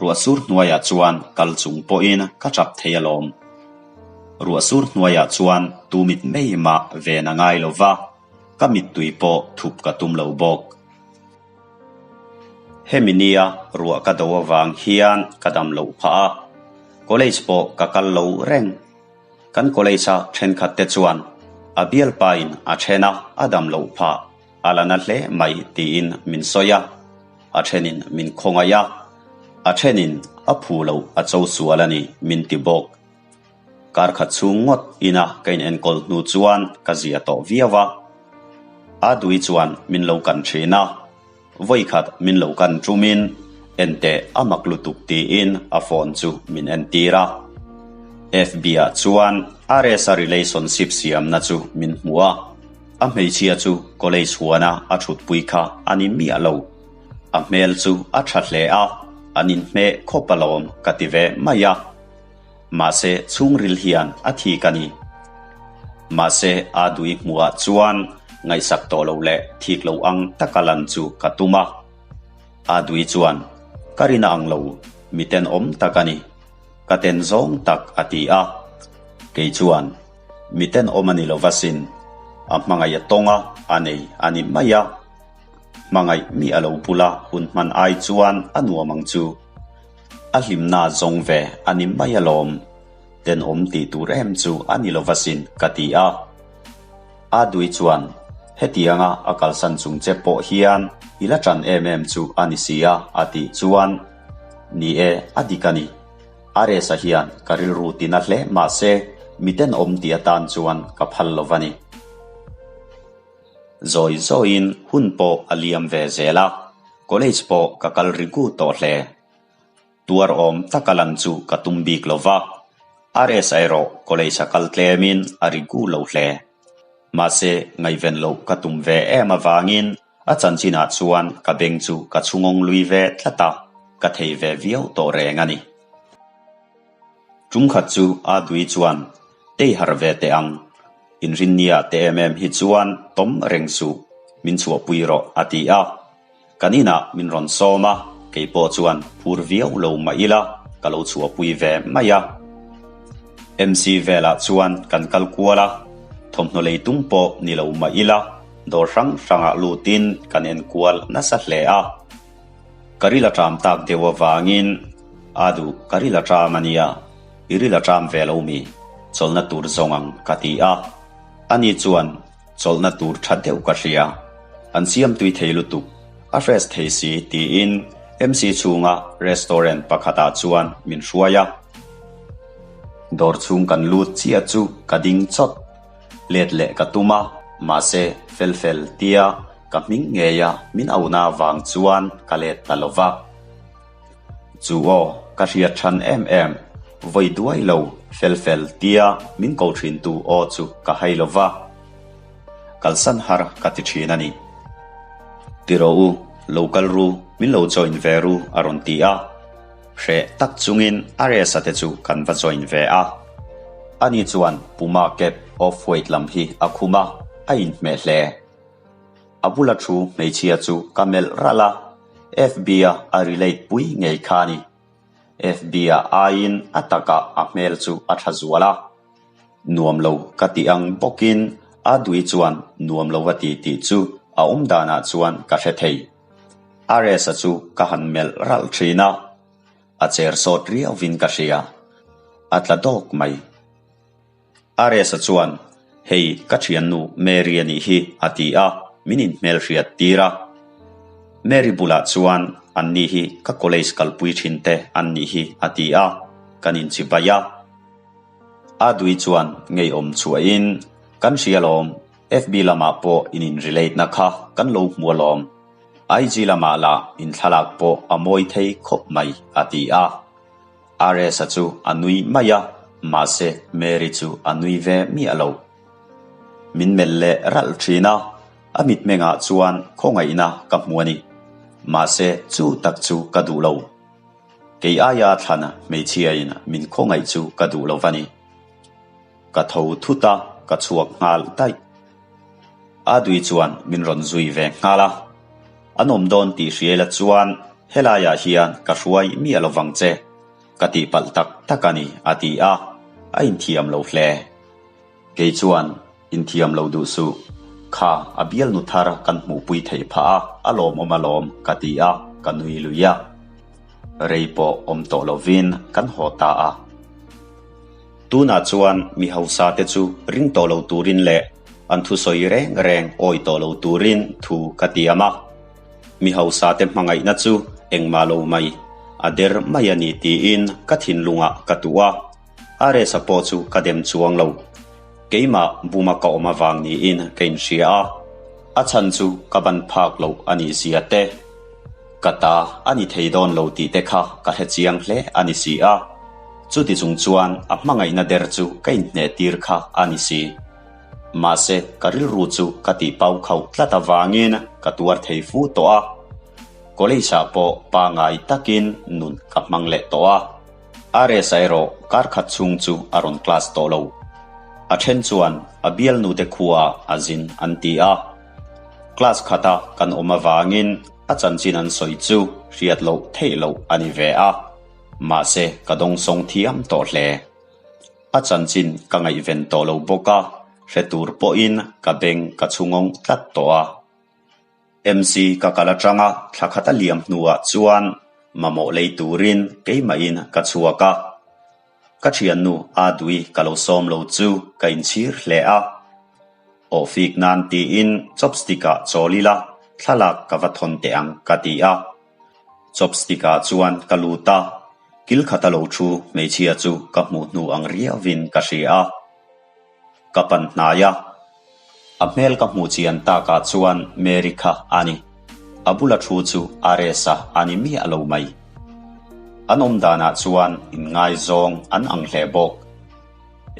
ruah sur hnuaiah chuan kal chung pawhin ka tap thei alawm. Ruah sur hnuaiah chuan tu mit mei mah ven a ngai lo va, ka mittui pawh thup ka tum lo bawk. Hemi nia ruah ka do avang hian ka dam loh phah a, college pawh ka kal lo reng. Kan college a thenkhat te chuan a bialpa in a then a, a dam loh phah a la na hle mai tiin min sawi a, a thenin min khawngaih a, a thenin a phu loh a cho sual a ni min ti bawk. Kar khat chhung ngawt ina ka inenkawl hnu chuan ka zia tawh viau a. A dui chuan min lo kan thin a, vawi khat min lo kan tumin enteh a mak lutuk tiin a phone chu min entir a. FB ah chuan RS-a relationship siamna chu min hmu a, a hmeichhia chu college huana a thutpui kha a ni miah lo. A hmel chu a tha hle a, an inhmeh khawp alawm ka ti ve mai a. Mahse chhungril hian a thik a ni. Mahse a dui hmuhah chuan ngaihsak tawh lo leh thik lo ang taka lan chu ka tum a. A dui chuan ka rin ang lo, mi tenawm tak a ni. Ka ten zawng tak a ti a. Kei chuan mi tenawm a ni lo va sin, a hmangaih a tawng a, a nei a ni mai a. Hmangaih mi a lo bula hun hman ai chuan a nuam ang chu. A hlimna zawng ve a ni mai alawm. Tenawm tih tur em chu a ni lo va sin, ka ti a. A dui chuan, Hetianga a kalsan chung che pawh hian i la ṭan em em chu a ni si a, a tih chuan, Ni e, a dik a ni. A resa hian ka rilru tina hle mahse mi tenawm tih atan chuan ka phal lo va ni. Zawi zawiin hun pawh a liam ve zel a, college pawh ka kal rigu tawh hle. Tuar awm taka lan chu ka tum bik lo va, RS erawh college a kal tlemin a rigu lo hle. Mahse, ngaihven loh ka tum ve em avangin a chanchinah chuan ka beng chu ka chhungawng lui ve tlat a, ka thei ve viau tawh reng a ni. Tumkhat chu a dui chuan, Tei harh ve teh ang, inrinnia te em em hi chuan tawm reng suh, min chhuahpui rawh a ti a. Kan inah min rawn sawm a, kei pawh chuan phur viau lo mah ila ka lo chhuahpui ve mai a. MC velah chuan kan kal kual a, thawmhnaw lei tum pawh ni lo mah ila dawr hrang hrangah lutin kan en kual nasa hle a. Ka ril a ṭam tak deuh avangin a duh ka ril a ṭam a nia, i ril a ṭam ve lo mi? Chawlhna tur zawng ang ka ti a. Ani chuan chawlhna tur ṭha deuh ka hria, an siam tui thei lutuk, a fresh thei si tiin MC chhunga restaurant pakhatah chuan min hruai a. Dawr chhung kan lut chiah chu ka ding chawt. Let leh ka tum a, mahse fel fel tia ka hming ngei a min auna avang chuan ka let ta lo va. Chu aw, ka hriat than em em, vawi duai lo fel fel tia min ko thin tu aw chu ka hai lo va. Kalsan har ka ti thin a ni. Ti rawh u, lo kal ru, min lo join ve ru a rawn ti a. Hreh tak chungin a resa te chu kan va join ve a. Ani chuan Puma cap off white lam hi a khum a, a inhmeh hle. A bula thu hmeichhia chu ka melh ralh a, FB-a a relate pui ngei kha a ni. FB-a aiin a takah a hmel chu a tha zual a. Nuam lo ka tih ang bawkin a dui chuan nuam lo a ti tih chu a awm danah chuan ka hre thei. RS-a chu ka han melh ralh thin a, a cher sawt riauvin ka hria. A tla dawk mai. RS-a chuan, Hei, ka thiannu Mary a nih hi, a ti a, min inhmelhriat tir a. Mary bulah chuan, Anni hi ka college kalpui thin te an nih hi, a ti a, kan inchibai a. A dui chuan ngeiawm chhuahin, Kan hria lawm, FB lamah pawh in in relate na kha kan lo hmu alawm. IG lamah lah in thlalak pawh a mawi thei khawp mai, a ti a. RS-a chu a nui mai a, mahse Mary chu a nui ve miah lo. Min melh leh ralh thin a, a mitmengah chuan khawngaihna ka hmu a ni. Mahse chu tak chu ka duh lo. Kei aia thlan hmeichhiain min khawngaih chu ka duh lo va ni. Ka tho thut a, ka chhuak nghal daih. A dui chuan min rawn zui ve nghal a. An awm dawn tih hriai la chuan helaiah hian ka hruai miah lo vang che, ka tihpalh tak tak a ni, a ti a, a inthiam lo hle. Kei chuan inthiam lo duh suh, kha a bialnu thar kan hmuhpui theih phah a, a lawmawm alawm, ka ti a, ka nui lui a. Rei pawh awm tawh lovin kan haw ta a. Tunah chuan mi hausa te chu ring tawh lo turin leh an thusawi reng reng awi tawh lo turin thu ka tiam a. Mi hausa te hmangaihna chu engmah lo mai, a der mai a ni tiin ka thinlungah ka tuh a. Aresa pawh chu ka dem chuang lo. Keimah buma ka awm avang niin ka inhria a, a chhan chu ka ban phak loh a nih zia te, ka ta a ni thei dawn lo tih te kha ka hre chiang hle a ni si a. Chuti chung chuan a hmangaihna der chu ka inhneh tir kha a ni si. Mahse ka rilru chu ka tih pau khauh tlat avangin ka tuar thei fu tawh a. College ah pawh pangai takin nun ka hmang leh tawh a. RS-a erawh kar khat chhung chu a rawn class tawh lo. A then chuan a bialnute khuaah a zin an ti a. Class khata kan awm avangin a chanchin an sawi chu hriat loh theih loh a ni ve a. Mahse ka dawngsawng thiam tawh hle. A chanchin ka ngaihven tawh lo bawk a, hre tur pawhin ka beng ka chhungawng tlat tawh a. MC ka kal atanga thla khat a liam hnuah chuan mamawh lei turin keimahin ka chhuak a. Ka thiannu Adui ka lo sawm lo chu ka inchhir hle a. Awhfik nan tiin chopstick ah chawl ila thlalak ka va thawn teh ang ka ti a. Chopstick ah chuan ka lut a, kil khata lo thu hmeichhia chu ka hmuh hnu ang riauvin ka hria a. Ka pan hnai a, a hmel ka hmuh chian takah chuan Mary kha a ni. A bula thu chu Aresa a ni miah lo mai. An awm danah chuan inngaizawng an ang hle bawk.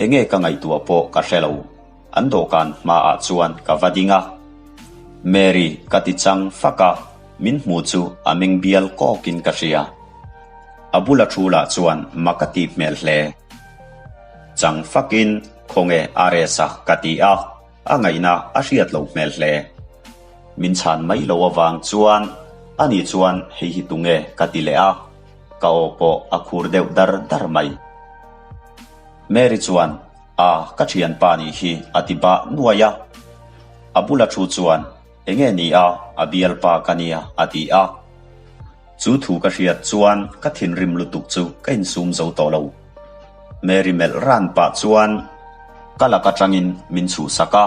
Enge ka ngaihtuah pawh ka hre lo. An dawhkan hmaah chuan ka va ding a. Mary ka ti chang fak a, min hmu chu a meng bial kawkin ka hria. A bula thu lah chuan mak a tih hmel hle. Chang fakin khawnge Aresa ka ti a, a ngaihna a hriat loh hmel hle. Min chhan mai lo avang chuan ani chuan hei hi tunge ka ti leh a, ka aw pawh a khur deuh dar dar mai. Mary chuan A, ka thianpa nih hi a ti bah nuai a. A bula thu chuan Enge ni a, a bialpa ka nia a ti a. Chu thu ka hriat chuan ka thinrim lutuk chu ka insum zo tawh lo. Mary melh ran pah chuan ka lak atangin min chhuhsak a,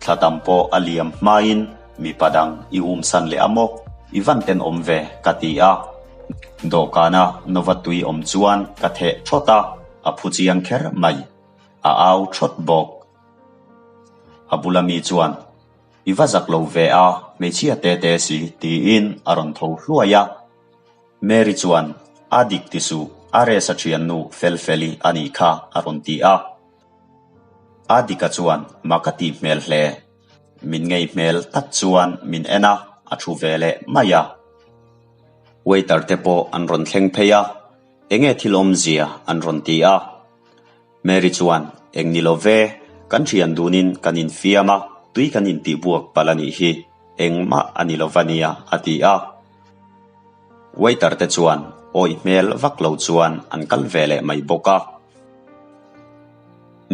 thla tam pawh a liam hmain mipa dang i umsan leh a maw, i van tenawm ve ka ti a. Dawhkana Nova tui awm chuan ka theh thawt a, a phu chiang kher mai. A au thawt bawk. A bula mi chuan I va zak lo ve a, hmeichhia te te si, tiin a rawn tho hluai a. Mary chuan, A dik ti suh, a resa thiannu Felfeli a nih kha, a rawn ti a. A dika chuan mak a tih hmel hle. Min ngei hmel tak chuan min en a, a thu ve leh mai a. Waiter te pawh an rawn thleng phei a, enge thil awmzia an rawn ti a. Mary chuan, Eng ni lo ve, kan thian dunin kan infiam a, tui kan intihbuak palh a nih hi, engmah a ni lo va nia, a ti a. Waiter te chuan awih hmel vak lo chuan an kal ve leh mai bawk a.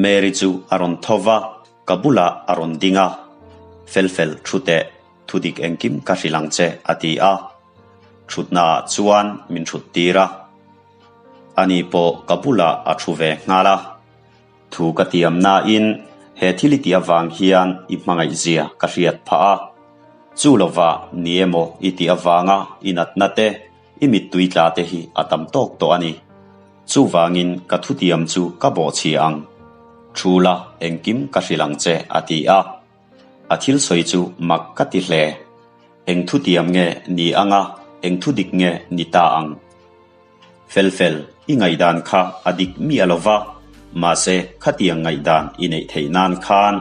Mary chu a rawn tho va, ka bulah a rawn ding a, Fel fel, thu teh, thudik engkim ka hrilh ang che, a ti a. Thutnaah chuan min thut tir a. Ani pawh ka bulah a thu ve nghal a. Thu ka tiam nain he thil i tih avang hian i hmangaihzia ka hriat phah a. Chu lovah ni emaw i tih avanga i natna te, i mittui tla te hi a tam tawk tawh a ni. Chuvangin ka thutiam chu ka bawhchhia ang. Thu la engkim ka hrilh ang che a ti a. A thil sawi chu mak ka ti hle. Eng thutiam nge ni anga eng thu dik nge ni ta ang? Fel fel, i ngaihdan kha a dik miah lo va, mahse khatiang ngaihdan i neih theih nan khan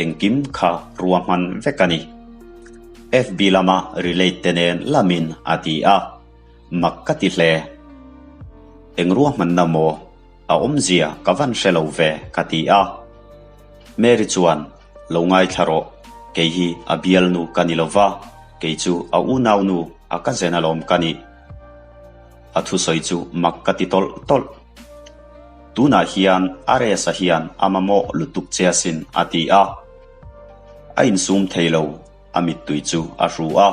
engkim kha ruahman vek a ni. FB lama relate te nen lamin a ti a, mak ka ti hle. Eng ruahmanna maw? A awmzia ka van hre lo ve ka ti a. Mary chuan, Lo ngaithla rawh, kei hi a bialnu ka ni lo va, kei chu a unaunu a ka zen alawm ka nih. A thusawi chu mak ka ti tawlh tawlh. Tunah hian Aresa hian a mamawh lutuk che asin a ti a. A insum thei lo, a mittui chu a hru a.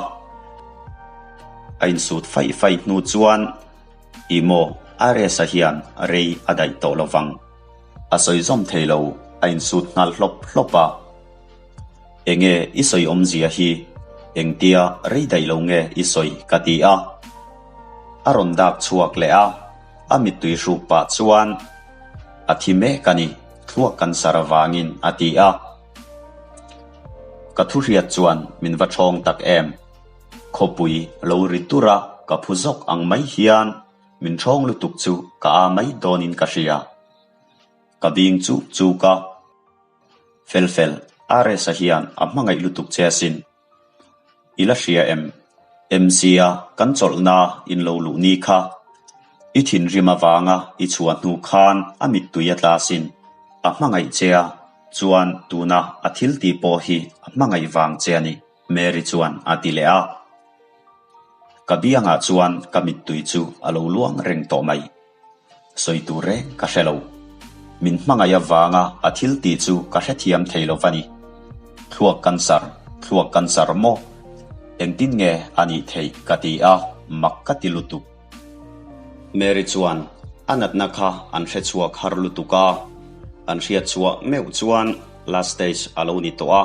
A insut faih faih hnu chuan, Ih maw, Aresa hian rei a daih tawh lo vang. A sawi zawm thei lo, a insut nghal hlawp hlawp a. Enge i sawi awmzia hi? Engtia rei daih lo nge i sawi ka ti a. A rawn dak chhuak leh a, a mittui hruk pah chuan, A thi mek a ni, thluak kan sar avangin a ti a. Ka thuhriat chuan min va ṭhawng tak em? Khawpui lo ri tur a ka phu zawk ang mai hian min ṭhawng lutuk chu ka a mai dawnin ka hria. Ka bing chuk chuk a. Fel fel, Aresa hian a hmangaih lutuk che asin. I la hria em? MC-a kan chawlhna in lo luh ni kha. I thinrim avanga i chhuah hnu khan a mittui a tla asin. A hmangaih che a, chuan tuna a thil tih pawh hi a hmangaih vang che a ni. Mary chuan a ti leh a. Ka biangah chuan ka mittui chu a lo luang reng tawh mai. Sawi tur reng ka hre lo. Min hmangaih avanga a thil tih chu ka hrethiam thei lo va ni. Thluak cancer, thluak cancer maw? Engtin nge a nih theih ka ti a, mak ka ti lutuk. Mary chuan. A natna kha an hre chhuak har lutuk a, an hriat chhuah meuh chuan last stage a lo ni tawh a,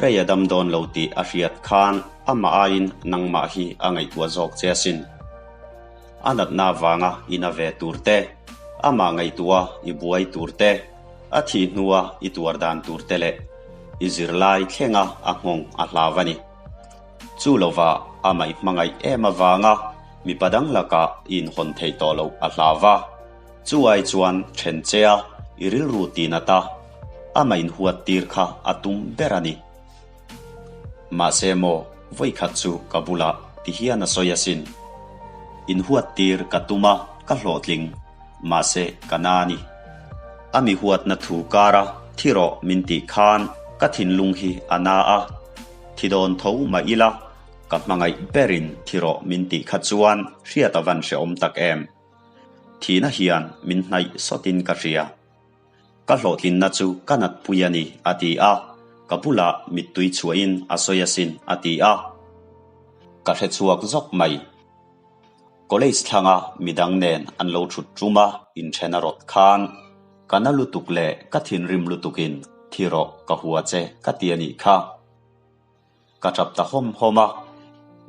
rei a dam dawn lo tih a hriat khan amah aiin nangmah hi a ngaihtuah zawk che asin. A natna avanga i na ve tur te, amah ngaihtuah i buai tur te, a thih hnua i tuar dan tur te leh i zirlai thlenga a nghawng a hlau a ni. Chu lova amah i hmangaih em avanga mipa dang lakah i inhawn theih tawh loh a hlau va, chu ai chuan then che a i rilru tinat a, amah inhuat tir kha a tum ber a ni. Mahse maw, vawikhat chu ka bulah ti hian a sawi asin. Inhuat tir ka tum a, ka hlawhtling, mahse ka na a ni. A mi huatna thu kara thi rawh min tih khan ka thinlung hi a na a, thi dawn tho mah ila ka hmangaih berin thi rawh min tih kha chuan hriat a van hrehawm tak em. Thihna hian min hnaih sawtin ka hria. Ka hlawhtlinna chu ka natpui a ni, a ti a. Ka bulah mittui chhuahin a sawi asin, a ti a. Ka hre chhuak zawk mai. College thlanga midang nen an lo thut tum a, inthen a rawt khan, Ka na lutuk leh ka thinrim lutukin thi rawh ka hua che ka ti a nih kha. Ka tap ta hawm hawm a,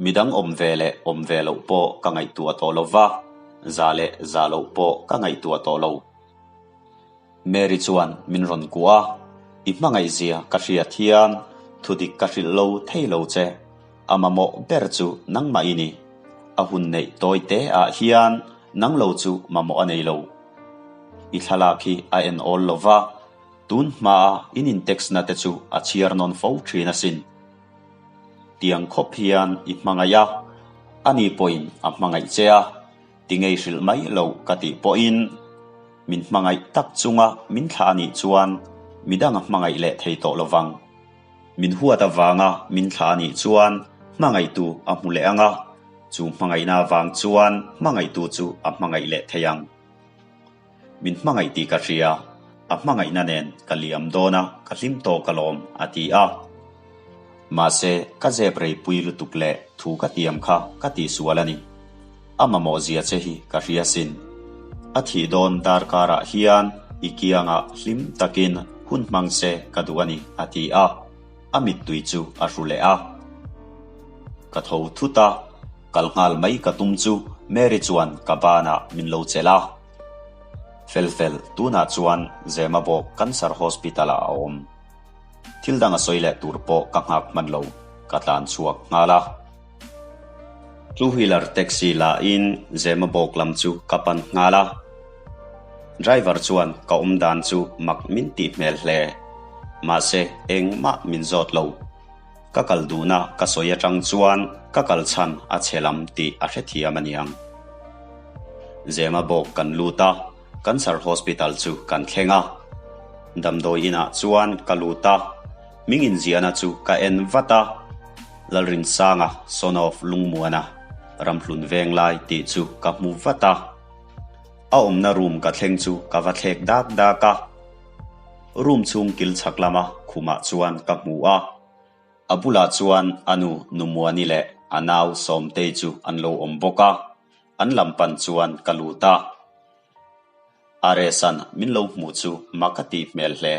midang awm ve leh awm ve loh pawh ka ngaihtuah tawh lo va, za leh za loh pawh ka ngaihtuah tawh lo. Mary chuan min rawn kuah a, I hmangaihzia ka hriat hian thudik ka hrilh lo thei lo che, a mamawh ber chu nangmah i ni. A hun neih tawi te ah hian nang lo chu mamawh a nei lo. I thlalak hi a en awl lo va, Tun hmaa in in-text na te chu a chhiar nawn fo thin asin. Tiang khawp hian i hmangaih a, ani pawhin a hmangaih che a, ti ngei hrilh mai lo ka tih pawhin min hmangaih tak chunga min thlah anih chuan midang a hmangaih leh thei tawh lovang. Min huat avanga min thlah anih chuan hmangaihtu a hmu leh ang a, chu hmangaihna avang chuan hmangaihtu chu a hmangaih leh thei ang. Min hmangaih tih ka hria, a hmangaihna nen ka liam dawn a, ka hlim tawk alawm, a ti a. Mahse, ka zep reipui lutuk leh thu ka tiam kha ka tihsual a ni. A mamawh zia che hi ka hria sin. A thih dawn darkarah hian i kiangah hlim takin hun hmang se ka duh a ni, a ti a. A mittui chu a hru leh a. Ka tho thut a, kal nghal mai ka tum chu Mary chuan ka banah min lo chelh a. Fel fel, tunah chuan Zemabawk Cancer Hospital ah a awm. Thil dang a sawi leh tur pawh ka nghak hman lo, ka tlan chhuak nghal a. Two wheeler taxi la in Zemabawk lam chu ka pan nghal a. Driver chuan ka awm dan chu mak min tih hmel hle. Mahse engmah min zawt lo. Ka kal duhna ka sawi atang chuan ka kal chhan a chhe lam tih a hrethiam a niang. Zemabawk kan lut a, Cancer Hospital chu kan thleng a. Damdawi inah chuan ka lut a, hming inziahna chu ka en vat a, Lalrinsanga son of Lungmuana Ramhlun Venglai tih chu ka hmu vat a. A awmna room ka thleng chu ka va thlek dak dak a. Room chhung kil chhak lama khumah chuan ka hmu a, a bulah chuan a nu Numuani leh a nau Sawmtei chu an lo awm bawk a, an lam pan chuan ka lut a. Aresan min lo hmuh chu mak a tih hmel hle.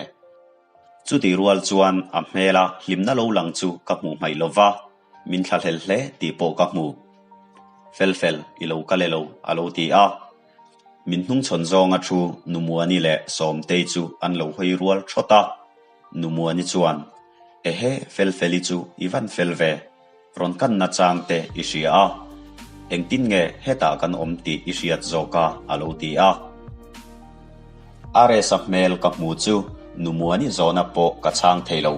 Chutih rual chuan a hmela hlimna lo lang chu ka hmuh hmaih lo va, min thlahlel hle tih pawh ka hmu. Fel fel, i lo kal e lo, a lo ti a. Min hnungchhawn zawnga thu Numuani leh Sawmtei chu an lo hawi rual thawt a. Numuani chuan, Ehe, Felfeli chu i van fel ve, rawn kanna chang te i hria a, engtin nge hetah kan awm tih i hriat zawk a, a lo ti a. Aresa hmel ka hmu chu Numuani zawhna pawh ka chhang thei lo.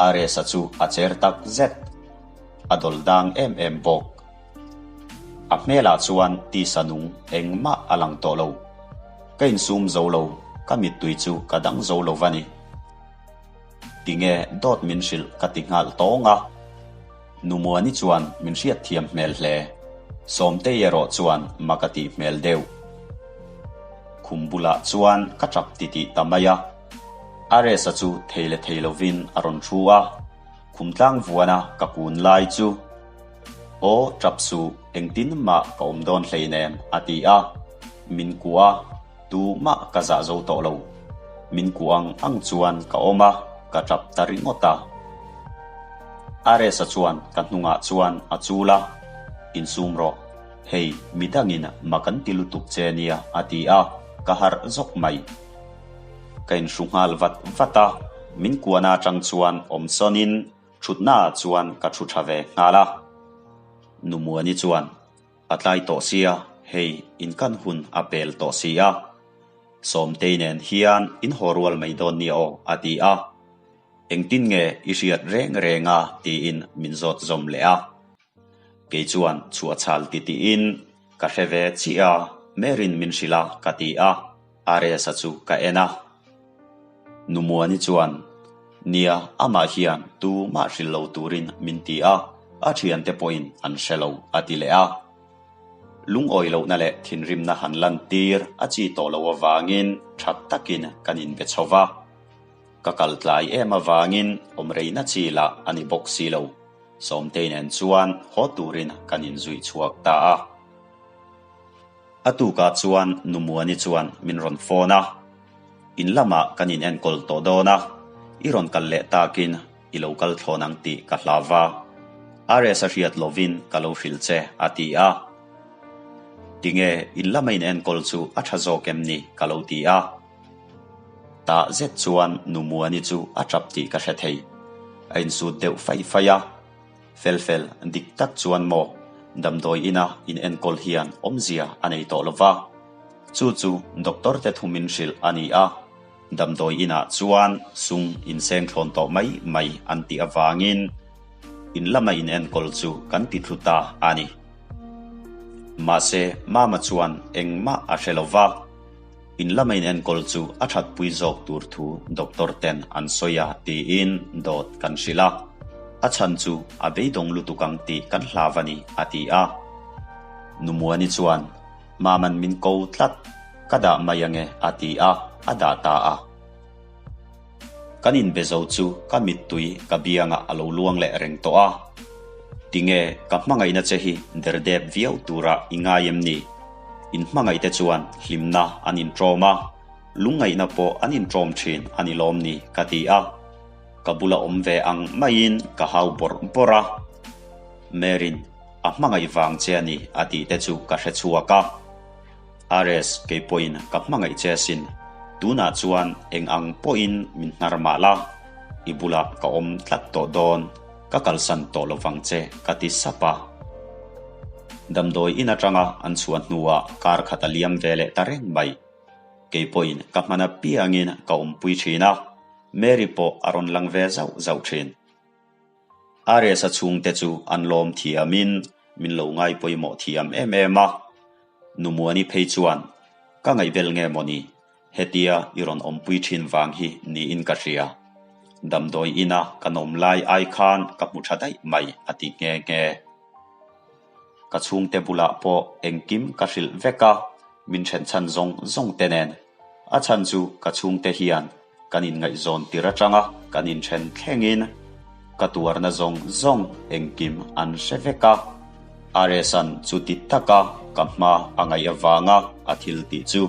Aresa chu a cher tak zet. A dawl dang em em bawk. A hmelah chuan tisa nung engmah a lang tawh lo. Ka insum zo lo, ka mittui chu ka dang zo lo va ni. Tinge dawt min hrilh ka ti nghal tawng a. Numuani chuan min hriat thiam hmel hle. Sawmtei erawh chuan mak a tih hmel deuh. Khum bulah chuan ka tap titih ta mai a. Aresa chu thei leh thei lovin a rawn thu a. Khum tlang vuana ka kun lai chu. Aw, tap suh, engtin mah ka awm dawn hleinem, a ti a. Min kuah a, tumah ka zah zo tawh lo. Min kuah ang ang chuan ka awm a, ka tap ta ringawt a. Aresa chuan ka hnungah chuan a chul a, Insum rawh, hei midangin mak an ti lutuk che nia a ti a, ka harh zawk mai. Ka inhru nghal vat vat a, min kuahna atang chuan awm sawnin thutnaah chuan ka thu tha ve nghal a. Numuani chuan A tlai tawh sia, hei inkan hun a pel tawh si a. Sawmtei nen hian in haw rual mai dawn nia aw a ti a. Engtin nge i hriat reng reng a tiin min zawt zawm leh a. Kei chuan chhuahchhal ti tiin ka hre ve chiah a, Mary'n min hrilh a ka ti a, Arias-a chu ka en a. Numuani chuan, Nia, amah hian tumah hrilh lo turin min ti a, a thiante pawhin an hre lo a ti leh a. Lungawi lohna leh thinrimna han lantir a chi tawh loh avangin tha takin kan inbe chho va. Ka kal tlai em avangin awm reina chi lah a ni bawk si lo. Sawmtei nen chuan haw turin kan inzui chhuak ta a. A tukah chuan Numuani chuan min rawn phone a, In lamah kan in enkawl tawh dawn a, i rawn kal leh takin i lo kal thlawn ang tih ka hlau va, RS a hriat lovin ka lo hrilh che a ti a. Tinge in lama in enkawl chu a tha zawk em ni ka lo ti a. Tah zet chuan Numuani chu a tap tih ka hre thei. A insut deuh faih faih a. Fel fel, dik tak chuan maw damdawi ina in enkawl hian awmzia a nei tawh lo va. Chu chu doctor te thu min hrilh a ni a. Damdawi inah chuan sum inseng thlawn tawh mai mai an tih avangin in lama in enkawl chu kan ti thlu ta a ni. Mahse, Mama chuan engmah a hre lo va. In lama in enkawl chu a thatpui zawk tur thu doctor ten an sawi a tiin dawt kan hrilh a, a chhan chu a beidawng lutuk ang tih kan hlau a ni a ti a. Numuani chuan Maman min ko tlat, ka dah mai ange a ti a, a dah ta a. Kan inbe zo chu ka mittui ka biangah a lo luang leh reng tawh a. Tinge ka hmangaihna che hi derdep viau tura i ngai em ni? In hmangaihte chuan hlimna an inṭawm a, lungngaihna pawh an inṭawm ṭhin a ni lawm ni ka ti a. Ka bula awm ve ang maiin ka hau bawrh bawrh a. Mary'n a hmangaih vang che a ni a tih te chu ka hre chhuak a. RS, kei pawhin ka hmangaih che asin. Tunah chuan eng ang pawhin min hnar mah la, i bulah ka awm tlat tawh dawn, ka kalsan tawh lo vang che ka ti sap a. Damdawi in atanga an chhuah hnuah kar khat a liam ve leh ta reng mai. Kei pawhin ka hman apiangin ka awmpui thin a, Mary pawh a rawn lang ve zauh zauh thin. Arias-a chhungte chu an lawm thiamin min lo ngai pawimawh thiam em em a. Numuani phei chuan, Ka ngaihbel nge mawni? Hetia i rawn awmpui thin vang hi niin ka hria. Damdawi ina ka nawm lai ai khan ka hmu tha daih mai a ti nghe nghe. Ka chhungte bulah pawh engkim ka hrilh vek a, min then chhan zawng zawng te nen. A chhan chu ka chhungte hian kan inngaihzawn tir atanga kan inthen thlengin ka tuarna zawng zawng engkim an hre vek a. RS-a'n chuti taka ka hma a ngaih avanga a thil tih chu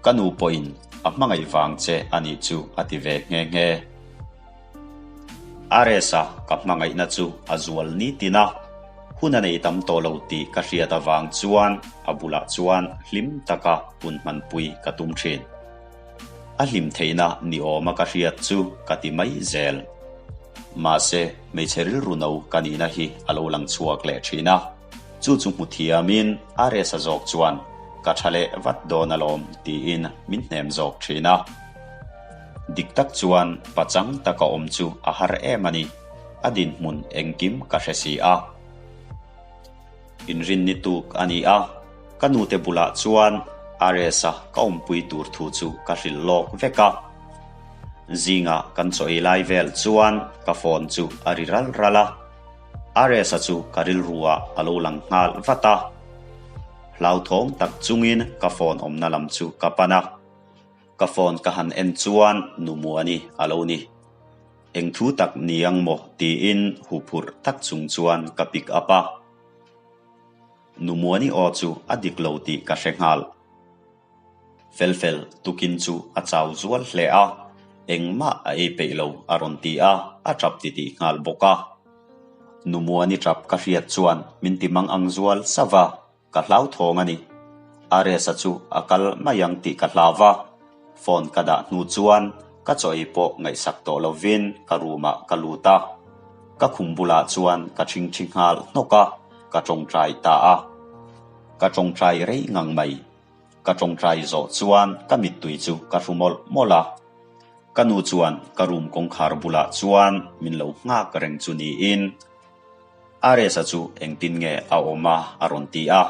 ka nu pawhin a hmangaih vang che a nih chu a ti ve nghe nghe. RS-a ka hmangaihna chu a zual nitin a, hun a nei tam tawh lo tih ka hriat avang chuan a bulah chuan hlim taka hun hmanpui ka tum thin. A hlim theihna ni awma ka hriat chu ka ti mai zel. Mahse, hmeichhe rilru no ka nihna hi a lo lang chhuak leh thin a, chu chu hmu thiamin RS-a zawk chuan ka tha leh vat dawn alawm tiin min hnem zawk thin a. Dik tak chuan pachang taka awm chu a har em a ni, a dinhmun engkim ka hre si a. Inrinni tuk a ni a, ka nute bulah chuan RS-a ka awmpui tur thu chu ka hrilh lawk vek a. Zingah kan chaw ei lai vel chuan ka phone chu a ri ral ral a, RS-a chu ka rilru-ah a lo lang nghal vat a. Hlauthawng tak chungin ka phone awmna lam chu ka pan a. Ka phone ka han en chuan nu Muani a lo ni. Eng thu tak ni ang maw tiin huphurh tak chung chuan ka pick up a. Nu Muani aw chu a dik lo tih ka hre nghal. Felfel tukin chu a chau zual hle a, engmah a ei peih lo a rawn ti a, a tap titih nghal bawk a. Nu Muani tap ka hriat chuan min ti mang ang zual sauh a, ka hlauthawng a ni. Aresa chu a kal mai ang tih ka hlau va, phone ka dah hnu chuan ka chaw ei pawh ngaihsak tawh lovin ka room ah ka lut a. Ka khum bulah chuan ka ṭhingṭhi nghal hnawk a, ka ṭawngṭai ta a. Ka ṭawngṭai rei ngang mai. Ka ṭawngṭai zawh chuan ka mittui chu ka hru mawlh mawlh a. Ka nu chuan ka room kawngkhar bulah chuan min lo nghak reng chu niin Aresa chu engtin nge a awm a a rawn ti a.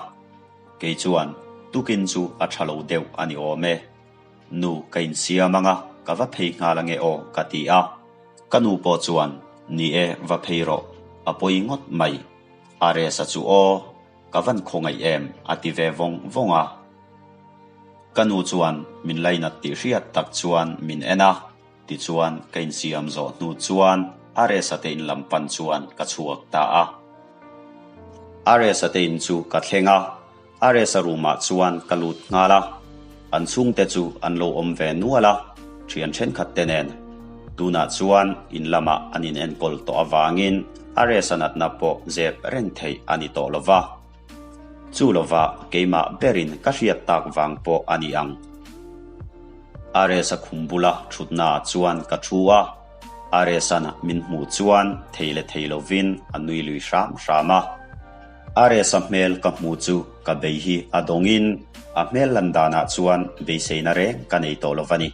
Kei chuan tukin chu a ṭha lo deuh a ni awm e. Nu ka insiam ang a, ka va phei nghal ange aw ka ti a. Ka nu pawh chuan ni e va phei rawh, a pawi ngawt mai. Aresa chu aw. Ka van khawngaih em? a ti ve vawng vawng a. Ka nu chuan min lainat tih hriat tak chuan min en a, tichuan ka insiam zawh hnu chuan Aresa te in lam pan chuan ka chhuak ta a. Aresa te in chu ka thleng a, Aresa room ah chuan ka lut nghal a. An chhungte chu an lo awm ve nual a, thian thenkhat te nen. Tunah chuan in lamah an in enkawl tawh avangin Aresa natna pawh zep reng theih a ni tawh lo va. Chu lova keimah berin ka hriat tak vang pawh a ni ang. Aresa khum bula thutnaah chuan ka thu a, Aresa'n min hmuh chuan thei leh thei lovin a nui lui hram hram a. Aresa hmel ka hmu chu ka bei hi a dawngin a hmel lan danah chuan beiseina reng ka nei tawh lo va ni.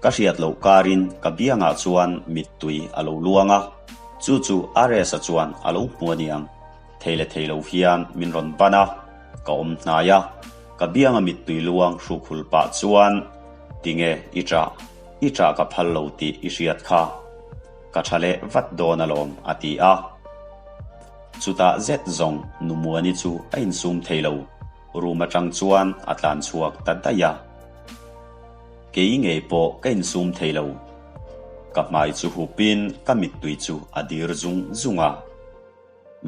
Ka hriat loh karin ka biangah chuan mittui a lo luang a, chu chu Aresa chuan a lo hmu a niang. Thei leh thei lo hian min rawn ban a, ka awm hnai a, ka bianga mittui luang hruk hul pah chuan, Tinge i ṭah? I ṭah ka phal lo tih i hriat kha. Ka ṭha leh vat dawn alawm, a ti a. Chutah zet zawng Nu Muani chu a insum thei lo, room aṭang chuan a tlan chhuak ta daih a. Kei ngei pawh ka insum thei lo. Ka hmai chu hupin ka mittui chu a dir zung zung a.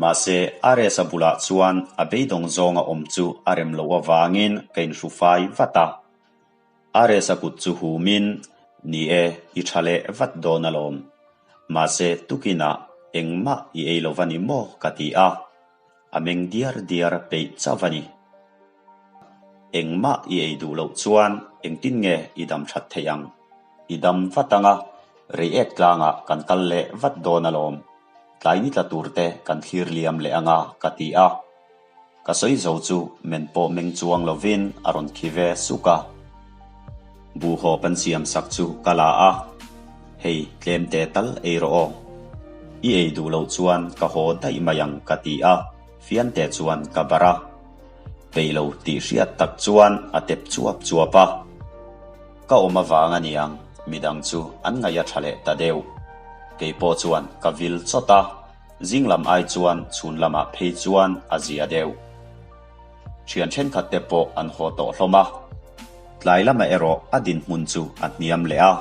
Mahse, Aresa bulah chuan a beidawng zawnga awm chu a rem loh avangin ka inhrufai vat a. Aresa kut chu humin, Ni e, i tha leh vat dawn alawm. Mahse, tukinah engmah i ei lo va ni maw? ka ti a. A meng diar diar peih chauh a ni. Engmah i ei duh loh chuan engtin nge i dam that theih ang? I dam vat ang a, reiek tlangah kan kal leh vat dawn alawm. Tlai ni tla tur te kan thlir liam leh ang a, ka ti a. Ka sawi zo chu men pawh meng chuang lovin a rawn khi ve suk a. Buhhawp an siam sak chu ka la a, Hei tlem te tal ei rawh aw. I ei duh loh chuan ka haw daih mai ang ka ti a, fiante chuan ka barh a. Peih lo tih hriat tak chuan a tep chuap chuap a. Ka awm avang a niang, midang chu an ngaih a tha leh ta deuh. Kei pawh chuan ka vil chawt a, zing lam ai chuan chhun lamah phei chuan a zia deuh. Thian thenkhat te pawh an haw tawh hlawm a. Tlai lamah erawh a dinhmun chu a hniam leh a,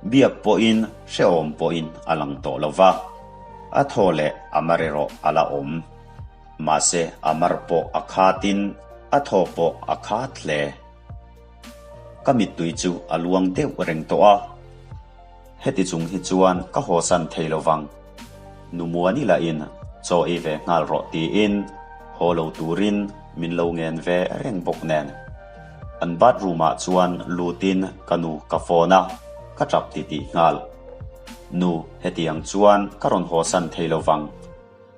biak pawhin hrehawm pawhin a lang tawh lo va, a thaw leh a mar erawh a la awm. Mahse a mar pawh a khatin a thaw pawh a khat hle. Ka mittui chu a luang deuh reng tawh a. Heti chung hi chuan ka hawsan thei lo vang. Nu Muani lahin chaw ei ve nghal rawh tiin haw lo turin min lo ngen ve reng bawk nen. An bathroom ah chuan lutin ka nu ka phone a, ka tap titih nghal. Nu, hetiang chuan ka rawn hawsan thei lo vang.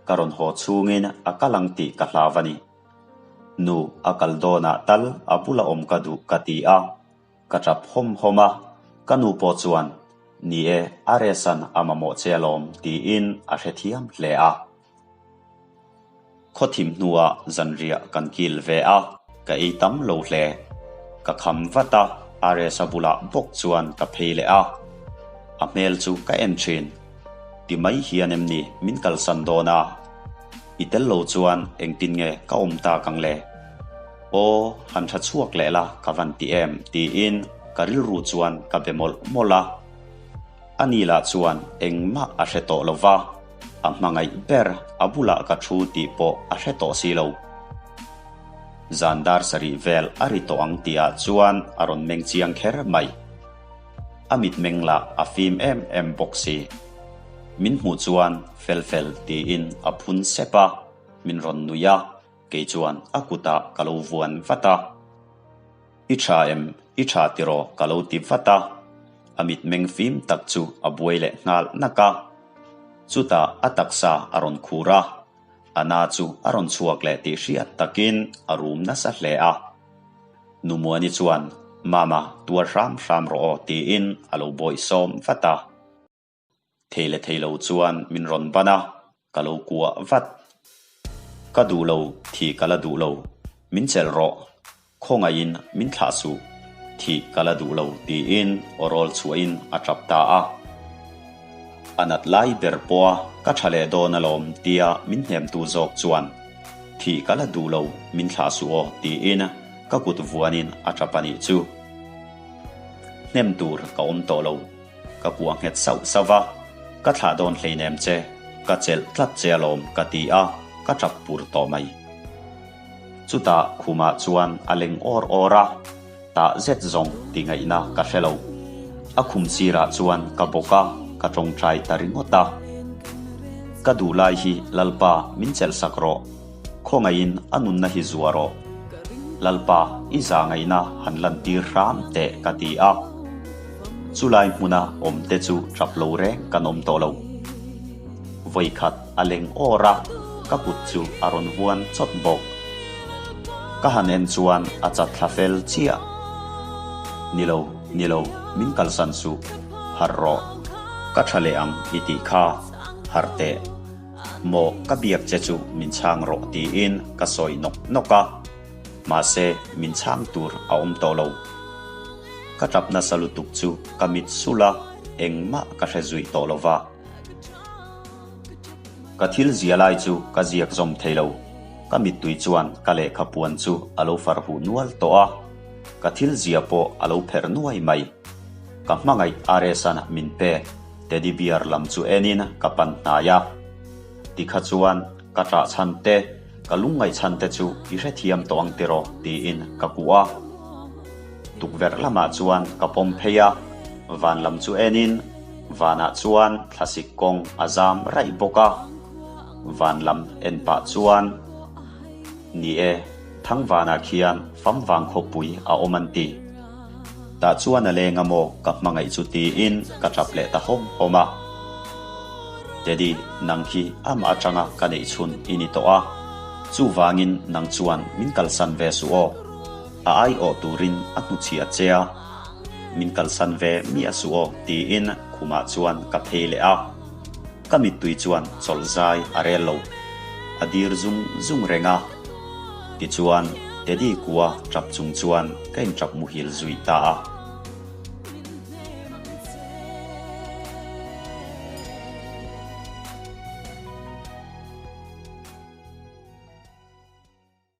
Ka rawn haw chhungin a kal ang tih ka hlau a ni. Nu, a kal dawnah tal a bula awm ka duh ka ti a, ka tap hawm hawm a, ka nu pawh chuan, Ni e, a resan a mamawh che alawm tiin a hrethiam hle a. Khawthim hnuah zanriah kan kil ve a, ka ei tam lo hle. Ka kham vat a, Aresa bulah bawk chuan ka phei leh a. A hmel chu ka en thin. Ti mai hian em ni min kalsan dawn a? I tel lo chuan engtin nge ka awm tak ang le? Aw, han tha chhuak leh la ka van ti em? tiin ka rilru chuan ka be mawlh mawlh a. Ani lah chuan engmah a hre tawh lo va, a hmangaih ber a bulah ka thu tih pawh a hre tawh si lo. Zan dar sarih vel a ri tawh ang tihah chuan a rawn meng chiang kher mai. A mitmeng lah a fim em em bawk si. Min hmuh chuan fel fel tiin a phun sep a, min rawn nuih a, kei chuan a kutah ka lo vuan vat a. I tha em? I tha tiraw? ka lo ti vat a, a mitmeng fim tak chu a buai leh nghal nak a. Chutah a taksa a rawn khur a, a na chu a rawn chhuak leh tih hriat takin a rum nasa hle a. Numuani chuan, Mama, tuar hram hram rawh aw tiin a lo bawihsawm vat a. Thei leh thei lo chuan min rawn ban a, ka lo kuah vat. Ka duh lo, thi ka la duh lo, min chelh rawh, khawngaihin min thlah suh, thih ka la duh lo tiin aw rawl chhuahin a tap ta a. A nat lai ber pawha ka tha leh dawn alawm tia min hnemtu zawk chuan thih ka la duh lo, min thlah suh aw tiin ka kut vuanin a tap a nih chu. Hnem tur ka awm tawh lo. Ka kuah nghet sauh sauh va, Ka thlah dawn hleinem che, ka chelh tlat che alawm ka ti a, ka tap pur tawh mai. Chutah khumah chuan a leng awr awr a, tah zet zawng ti ngaihna ka hre lo. A khum sirah chuan ka bawk a, ka tawngtai ta ringawt a. Ka duh lai hi Lalpa min chelh sak rawh, khawngaihin a nunna hi zuah rawh. Lalpa i za ngaihna han lantir hram teh ka ti a. Chulai hmuna awmte chu tap lo reng kan awm tawh lo. Vawikhat a leng awr a, ka kut chu a rawn vuan chawt bawk. Ka han en chuan a chat thla fel chiah. Ni lo, ni lo, min kalsan suh. Harh rawh. Ka tha leh ang i tih kha. Harh teh. Maw ka biak che chu min chhang rawh tiin ka sawi nawk nawk a. Mahse, min chhang tur a awm tawh lo. Ka tap nasa lutuk chu ka mit sulh a, engmah ka hre zui tawh lo va. Ka thil zia lai chu ka ziak zawm thei lo. Ka mittui chuan ka lehkha puan chu a lo far huh nual tawh a, ka thil zia pawh a lo pherh nuai mai. Ka hmangaih RS-a'n min pek teddy bear lam chu enin ka pan hnai a. Tikha chuan ka ṭah chhan te, ka lungngaih chhan te chu i hrethiam tawh ang tiraw tiin ka kuah a. Tukverh lamah chuan ka pawm phei a, van lam chu enin vanah chuan thlasik kawng a zam raih bawk a. Van lam en pah chuan, Ni e, Thangvanah khian famvang khawpui a awm an ti. Tah chuan a leng a maw ka hmangaih chu tiin ka tap leh ta hawm hawm a. Teddy, nang hi amah atanga ka neih chhun i ni tawh a, chuvangin nang chuan min kalsan ve suh aw. A aiawh turin a hnuchhiah che a, min kalsan ve miah suh aw tiin khumah chuan ka phei leh a. Ka mittui chuan chawlh zai a rel lo, a dir zung zung reng a. Tichuan, Teddy kua tap chung chuan ka inṭap muhil zui ta a.